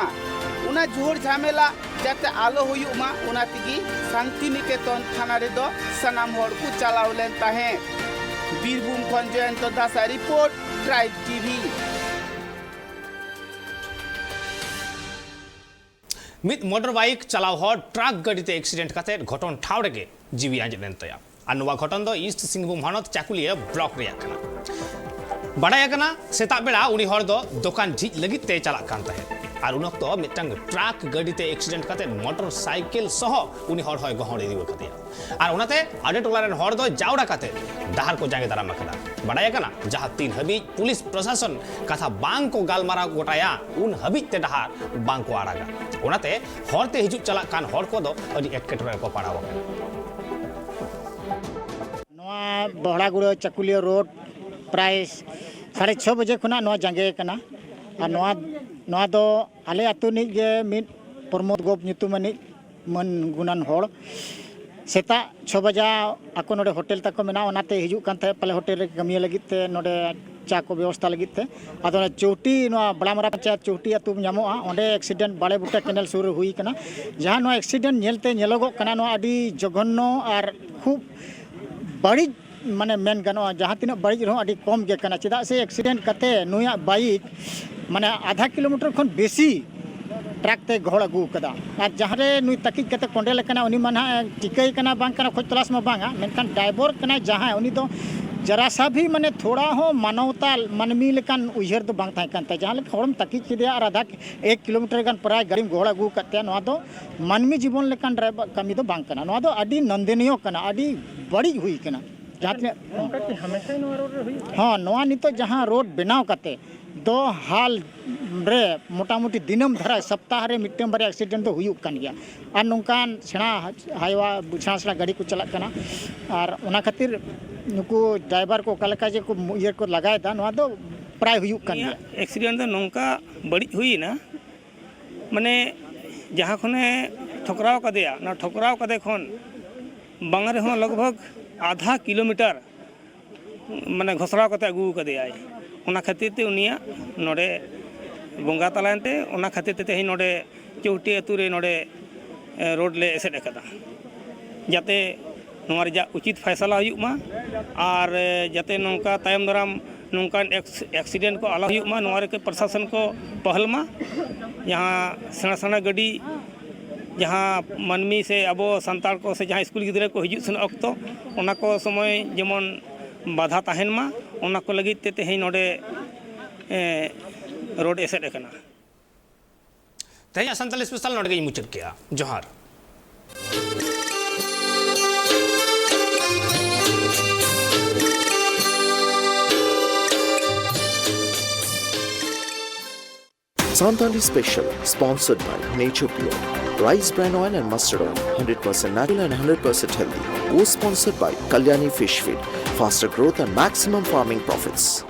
ᱚᱱᱟ ᱡᱷᱩᱲ ᱡᱷᱟᱢᱮᱞᱟ ᱡᱟᱛᱮ ᱟᱞᱚ ᱦᱩᱭᱩᱜ ᱢᱟ, ᱚᱱᱟ ᱛᱮᱜᱮ ᱥᱟᱱᱛᱤᱱᱤᱠᱮᱛᱚᱱ ᱛᱷᱟᱱᱟ ᱨᱮᱫᱚ ᱥᱟᱱᱟᱢ ᱦᱚᱲ ᱠᱚ ᱪᱟᱞᱟᱣ ᱞᱮᱱ ᱛᱟᱦᱮᱸᱫ᱾ ᱵᱤᱨᱵᱷᱩᱢ ᱠᱷᱚᱱ ᱡᱚᱭᱚᱱᱛᱚ ᱫᱟᱥ ᱟᱜ ᱨᱤᱯᱳᱨᱴ, ᱴᱨᱟᱭᱤᱵᱽ ᱴᱤᱵᱷᱤ᱾ ᱢᱤᱫ ᱢᱚᱴᱚᱨ ᱵᱟᱭᱤᱠ ᱪᱟᱞᱟᱣ ᱦᱚᱲ ᱴᱨᱟᱠ ᱜᱟᱹᱰᱤ ᱛᱮ ᱮᱠᱥᱤᱰᱮᱱᱴ ᱠᱟᱛᱮ ᱜᱷᱚᱴᱚᱱ ᱴᱷᱟᱶ ᱨᱮᱜᱮ ᱡᱤᱣᱤ ᱟᱸᱡᱮᱫ ᱮᱱ ᱛᱟᱭᱟ᱾ ᱟᱨ ᱱᱚᱣᱟ ᱜᱷᱚᱴᱚᱱ ᱫᱚ ᱤᱥᱴ ᱥᱤᱝᱵᱷᱩᱢ ᱦᱚᱱᱚᱛ ᱪᱟᱠᱩᱞᱤᱭᱟᱹ ᱵᱞᱚᱠ ᱨᱮᱭᱟᱜ ᱠᱟᱱᱟ᱾ ᱵᱟᱰᱟᱭ ᱟᱠᱟᱱᱟ, ᱥᱮᱛᱟᱜ ᱵᱮᱲᱟ ᱩᱱᱤ ᱦᱚᱲ ᱫᱚ ᱫᱚᱠᱟᱱ ᱡᱷᱤᱡ ᱞᱟᱹᱜᱤᱫ ᱛᱮ ᱪᱟᱞᱟᱜ ᱠᱟᱱ ᱛᱟᱦᱮᱸᱫ᱾ ᱟᱨ ᱩᱱ ᱚᱠᱛᱚ ᱢᱤᱫᱴᱟᱝ ᱴᱨᱟᱠ ᱜᱟᱹᱰᱤ ᱛᱮ ᱮᱠᱥᱤᱰᱮᱱᱴ ᱠᱟᱛᱮ ᱢᱚᱴᱚᱨ ᱥᱟᱭᱠᱮᱞ ᱥᱚᱦᱚ ᱩᱱᱤ ᱦᱚᱲ ᱦᱚᱸᱭ ᱜᱚᱦᱚᱲ ᱤᱫᱤ ᱟᱠᱟᱫᱮᱭᱟ᱾ ᱟᱨ ᱚᱱᱟᱛᱮ ᱟᱰᱮ ᱴᱚᱞᱟ ᱨᱮᱱ ᱦᱚᱲ ᱫᱚ ᱡᱟᱣᱨᱟ ᱠᱟᱛᱮ ᱰᱟᱦᱟᱨ ᱠᱚ ᱡᱟᱸᱜᱮ ᱫᱟᱨᱟᱢ ᱟᱠᱟᱫᱟ᱾ ᱵᱟᱰᱟᱭ ᱟᱠᱟᱱᱟ, ᱡᱟᱦᱟᱸ ᱛᱤᱱ ᱦᱟᱹᱵᱤᱡ ᱯᱩᱞᱤᱥ ᱯᱨᱚᱥᱟᱥᱚᱱ ᱠᱟᱛᱷᱟ ᱵᱟᱝ ᱠᱚ ᱜᱟᱞᱢᱟᱨᱟᱣ ᱜᱚᱴᱟᱭᱟ, ᱩᱱ ᱦᱟᱹᱵᱤᱡ ᱛᱮ ᱰᱟᱦᱟᱨ ᱵᱟᱝ ᱠᱚ ᱟᱲᱟᱜᱟ᱾ ᱚᱱᱟᱛᱮ ᱦᱚᱨ ᱛᱮ ᱦᱤᱡᱩᱜ ᱪᱟᱞᱟᱜ ᱠᱟᱱ ᱦᱚᱲ ᱠᱚᱫᱚ ᱟᱹᱰᱤ ᱮᱴᱠᱮᱴᱚᱬᱮ ᱨᱮᱠᱚ ᱯᱟᱲᱟᱣ ᱟᱠᱟᱱᱟ᱾ ᱱᱚᱣᱟ ᱵᱚᱦᱲᱟᱜᱩᱲᱟᱹ ᱪᱟᱠᱩᱞᱤᱭᱟᱹ ᱨᱳᱰ ᱯᱨᱟᱭ ᱥᱟᱲᱮ ᱪᱷᱚ ᱵᱟᱡᱮ ᱠᱷᱚᱱᱟᱜ ᱱᱚᱣᱟ ᱡᱟᱸᱜᱮ ᱠᱟᱱᱟ᱾ ᱟᱨ ᱱᱚᱣᱟ, ᱱᱚᱣᱟ ᱫᱚ ᱟᱞᱮ ᱟᱹᱛᱩ ᱨᱤᱱᱤᱡ ᱜᱮ ᱢᱤᱫ ᱯᱨᱚᱢᱳᱫ ᱜᱳᱯ ᱧᱩᱛᱩᱢ ᱟᱹᱱᱤᱡ ᱢᱟᱹᱱ ᱜᱩᱱᱟᱱ ᱦᱚᱲ ᱥᱮᱛᱟᱜ ᱪᱷᱚ ᱵᱟᱡᱟ ᱟᱠᱚ ᱱᱚᱰᱮ ᱦᱳᱴᱮᱞ ᱛᱟᱠᱚ ᱢᱮᱱᱟᱜᱼᱟ, ᱚᱱᱟᱛᱮ ᱦᱤᱡᱩᱜ ᱠᱟᱱ ᱛᱟᱦᱮᱸᱫ ᱯᱟᱞᱮ ᱦᱳᱴᱮᱞ ᱨᱮ ᱠᱟᱹᱢᱤᱭᱟᱹ ᱞᱟᱹᱜᱤᱫ ᱛᱮ, ᱱᱚᱰᱮ ᱪᱟ ᱠᱚ ᱵᱮᱵᱚᱥᱛᱷᱟ ᱞᱟᱹᱜᱤᱫ ᱛᱮ᱾ ᱟᱫᱚ ᱚᱱᱟ ᱪᱳᱣᱴᱤ, ᱱᱚᱣᱟ ᱵᱟᱲᱟᱢᱟᱨᱟ ᱯᱚᱧᱪᱟᱭᱮᱛ ᱪᱳᱣᱴᱤ ᱟᱹᱛᱩ ᱧᱟᱢᱚᱜᱼᱟ, ᱚᱸᱰᱮ ᱮᱠᱥᱤᱰᱮᱱᱴ ᱵᱟᱲᱮ ᱵᱩᱴᱟᱹ ᱠᱮᱱᱮᱞ ᱥᱩᱨ ᱨᱮ ᱦᱩᱭ ᱠᱟᱱᱟ᱾ ᱡᱟᱦᱟᱸ ᱱᱚᱣᱟ ᱮᱠᱥᱤᱰᱮᱱᱴ ᱧᱮᱞᱛᱮ ᱧᱮᱞᱚᱜᱚᱜ ᱠᱟᱱᱟ, ᱱᱚᱣᱟ ᱟᱹᱰᱤ ᱡᱚᱜᱷᱚᱱᱱᱚ ᱟᱨ ᱠᱷᱩᱵ ᱵᱟᱹᱲᱤᱡ, ᱢᱟᱱᱮ, ᱢᱮᱱ ᱜᱟᱱᱚᱜᱼᱟ, ᱡᱟᱦᱟᱸ ᱛᱤᱱᱟᱹᱜ ᱵᱟᱹᱲᱤᱡ ᱨᱮᱦᱚᱸ ᱟᱹᱰᱤ ᱠᱚᱢ ᱜᱮ ᱠᱟᱱᱟ᱾ ᱪᱮᱫᱟᱜ ᱥᱮ ᱮᱠᱥᱤᱰᱮᱱᱴ ᱠᱟᱛᱮ ᱱᱩᱭᱟᱜ ᱵᱟᱭᱤᱠ, ᱢᱟᱱᱮ, ᱟᱫᱷᱟ ᱠᱤᱞᱳᱢᱤᱴᱟᱨ ᱠᱷᱚᱱ ᱵᱮᱥᱤ ᱴᱨᱟᱠ ᱛᱮ ᱜᱚᱦᱚᱲ ᱟᱹᱜᱩ ᱟᱠᱟᱫᱟ᱾ ᱟᱨ ᱡᱟᱦᱟᱸ ᱨᱮ ᱱᱩᱭ ᱛᱟᱹᱠᱤᱡ ᱠᱟᱛᱮ ᱠᱚᱸᱰᱮᱞ ᱟᱠᱟᱱᱟ, ᱩᱱᱤ ᱢᱟ ᱱᱟᱦᱟᱜ ᱪᱤᱠᱟᱹᱭ ᱠᱟᱱᱟ ᱵᱟᱝ ᱠᱟᱱᱟ, ᱠᱷᱚᱡᱽ ᱛᱚᱞᱟᱥ ᱢᱟ ᱵᱟᱝᱟ, ᱢᱮᱱᱠᱷᱟᱱ ᱰᱨᱟᱭᱵᱷᱟᱨ ᱠᱟᱱᱟᱭ ᱡᱟᱦᱟᱸᱭ, ᱩᱱᱤ ᱫᱚ ᱡᱟᱨᱟ ᱥᱟ ᱵᱷᱤ, ᱢᱟᱱᱮ, ᱛᱷᱚᱲᱟ ᱦᱚᱸ ᱢᱟᱱᱚᱣᱛᱟ ᱢᱟᱹᱱᱢᱤ ᱞᱮᱠᱟᱱ ᱩᱭᱦᱟᱹᱨ ᱫᱚ ᱵᱟᱝ ᱛᱟᱦᱮᱸ ᱠᱟᱱ ᱛᱟᱭᱟ᱾ ᱡᱟᱦᱟᱸ ᱞᱮᱠᱟ ᱦᱚᱲᱮᱢ ᱛᱟᱹᱠᱤᱡ ᱠᱮᱫᱮᱭᱟ ᱟᱨ ᱟᱫᱷᱟ ᱮᱠ ᱠᱤᱞᱳᱢᱤᱴᱟᱨ ᱜᱟᱱ ᱯᱨᱟᱭ ᱜᱟᱹᱰᱤᱢ ᱜᱚᱦᱚᱲ ᱟᱹᱜᱩ ᱟᱠᱟᱫ ᱛᱟᱭᱟ, ᱱᱚᱣᱟ ᱫᱚ ᱢᱟᱹᱱᱢᱤ ᱡᱤᱵᱚᱱ ᱞᱮᱠᱟᱱ ᱰᱨᱟᱭᱵᱷᱟᱨ ᱠᱟᱹᱢᱤ ᱫᱚ ᱵᱟᱝ ᱠᱟᱱᱟ᱾ ᱱᱚᱣᱟ ᱫᱚ ᱟᱹᱰᱤ ᱱᱚᱱᱫᱚᱱᱤᱭᱚ ᱠᱟᱱᱟ, ᱟᱹᱰᱤ ᱵᱟᱹᱲᱤᱡ ᱦᱩᱭ ᱠᱟᱱᱟ᱾ ᱡᱟᱦᱟᱸ ᱛᱤᱱᱟᱹᱜ ᱱᱚᱝᱠᱟ ᱠᱤ ᱦᱟᱢᱮᱥᱟ ᱱᱚᱣᱟ ᱨᱳᱰ ᱨᱮ ᱦᱩᱭᱩᱜᱼᱟ? ᱦᱚᱸ, ᱱᱚᱣᱟ ᱱᱤᱛᱚᱜ ᱡᱟᱦᱟᱸ ᱨᱳᱰ ᱵᱮᱱᱟᱣ ᱠᱟᱛᱮ ᱫᱚ ᱦᱟᱞ ᱨᱮ ᱢᱚᱴᱟᱢᱩᱴᱤ ᱫᱤᱱᱟᱹᱢ ᱫᱷᱟᱨᱟ ᱥᱚᱯᱛᱟᱦᱚ ᱨᱮ ᱢᱤᱫᱴᱟᱝ ᱵᱟᱨᱭᱟ ᱮᱠᱥᱤᱰᱮᱱᱴ ᱫᱚ ᱦᱩᱭᱩᱜ ᱠᱟᱱ ᱜᱮᱭᱟ᱾ ᱟᱨ ᱱᱚᱝᱠᱟᱱ ᱥᱮᱬᱟ ᱦᱟᱭᱣᱟ, ᱥᱮᱬᱟ ᱥᱮᱬᱟ ᱜᱟᱹᱰᱤ ᱠᱚ ᱪᱟᱞᱟᱜ ᱠᱟᱱᱟ, ᱟᱨ ᱚᱱᱟ ᱠᱷᱟᱹᱛᱤᱨ ᱱᱩᱠᱩ ᱰᱨᱟᱭᱵᱷᱟᱨ ᱠᱚ ᱚᱠᱟ ᱞᱮᱠᱟ ᱡᱮ ᱠᱚ ᱤᱭᱟᱹ ᱠᱚ ᱞᱟᱜᱟᱭᱮᱫᱟ, ᱱᱚᱣᱟ ᱫᱚ ᱯᱨᱟᱭ ᱦᱩᱭᱩᱜ ᱠᱟᱱ ᱜᱮᱭᱟ᱾ ᱩᱱᱤᱭᱟᱜ ᱮᱠᱥᱤᱰᱮᱱᱴ ᱫᱚ ᱱᱚᱝᱠᱟ ᱵᱟᱹᱲᱤᱡ ᱦᱩᱭᱮᱱᱟ, ᱢᱟᱱᱮ, ᱡᱟᱦᱟᱸ ᱠᱷᱚᱱᱮ ᱴᱷᱚᱠᱨᱟᱣ ᱠᱟᱫᱮᱭᱟ, ᱚᱱᱟ ᱴᱷᱚᱠᱨᱟᱣ ᱠᱟᱫᱮ ᱠᱷᱚᱱ ᱵᱟᱝ ᱨᱮᱦᱚᱸ ᱞᱚᱜᱽ ᱵᱷᱚᱜᱽ ᱟᱫᱷᱟ ᱠᱤᱞᱳᱢᱤᱴᱟᱨ, ᱢᱟᱱᱮ, ᱜᱷᱚᱥᱲᱟᱣ ᱠᱟᱛᱮ ᱟᱹᱜᱩ ᱠᱟᱫᱮᱭᱟᱭ᱾ ᱚᱱᱟ ᱠᱷᱟᱹᱛᱤᱨ ᱛᱮ ᱩᱱᱤᱭᱟᱜ ᱱᱚᱰᱮ ᱵᱚᱸᱜᱟ ᱛᱟᱞᱟᱭᱮᱱᱛᱮ, ᱚᱱᱟ ᱠᱷᱟᱹᱛᱤᱨ ᱛᱮ ᱛᱮᱦᱮᱧ ᱱᱚᱰᱮ ᱪᱳᱣᱴᱤ ᱟᱹᱛᱩ ᱨᱮ ᱱᱚᱰᱮ, ᱮ, ᱨᱳᱰ ᱞᱮ ᱮᱥᱮᱫ ᱟᱠᱟᱫᱟ, ᱡᱟᱛᱮ ᱱᱚᱣᱟ ᱨᱮᱭᱟᱜ ᱩᱪᱤᱛ ᱯᱷᱟᱭᱥᱟᱞᱟ ᱦᱩᱭᱩᱜ ᱢᱟ᱾ ᱟᱨ, ᱮ, ᱡᱟᱛᱮ ᱱᱚᱝᱠᱟ ᱛᱟᱭᱚᱢ ᱫᱟᱨᱟᱢ ᱱᱚᱝᱠᱟᱱ ᱮᱠᱥ-, ᱮᱠᱥᱤᱰᱮᱱᱴ ᱠᱚ ᱟᱞᱚ ᱦᱩᱭᱩᱜ ᱢᱟ, ᱱᱚᱣᱟ ᱨᱮ ᱯᱨᱚᱥᱟᱥᱚᱱ ᱠᱚ ᱯᱟᱹᱦᱟᱞ ᱢᱟ᱾ ᱡᱟᱦᱟᱸ ᱥᱮᱬᱟ ᱥᱮᱬᱟ ᱜᱟᱹᱰᱤ, ᱡᱟᱦᱟᱸ ᱢᱟᱹᱱᱢᱤ ᱥᱮ ᱟᱵᱚ ᱥᱟᱱᱛᱟᱲ ᱠᱚ ᱥᱮ ᱡᱟᱦᱟᱸ ᱥᱠᱩᱞ ᱜᱤᱫᱽᱨᱟᱹ ᱠᱚ ᱦᱤᱡᱩᱜ ᱥᱮᱱᱚᱜ ᱚᱠᱛᱚ, ᱚᱱᱟ ᱠᱚ ᱥᱚᱢᱚᱭ ᱡᱮᱢᱚᱱ ᱵᱟᱫᱷᱟ ᱛᱟᱦᱮᱱ ᱢᱟ, ᱚᱱᱟ ᱠᱚ ᱞᱟᱹᱜᱤᱫ ᱛᱮ ᱛᱮᱦᱮᱧ ᱱᱚᱰᱮ, ᱮ, ᱨᱳᱰ ᱮᱥᱮᱫ ᱟᱠᱟᱱᱟ᱾ ᱛᱮᱦᱮᱧᱟᱜ ᱥᱟᱱᱛᱟᱲᱤ ᱥᱯᱮᱥᱟᱞ ᱱᱚᱰᱮ ᱜᱮᱧ ᱢᱩᱪᱟᱹᱫ ᱠᱮᱜᱼᱟ᱾ ᱡᱚᱦᱟᱨ᱾ Santali Special, sponsored by Nature Pure, Rice Bran Oil and Mustard Oil, hundred percent natural and hundred percent healthy. Co-sponsored by Kalyani Fish Feed, faster growth and maximum farming profits.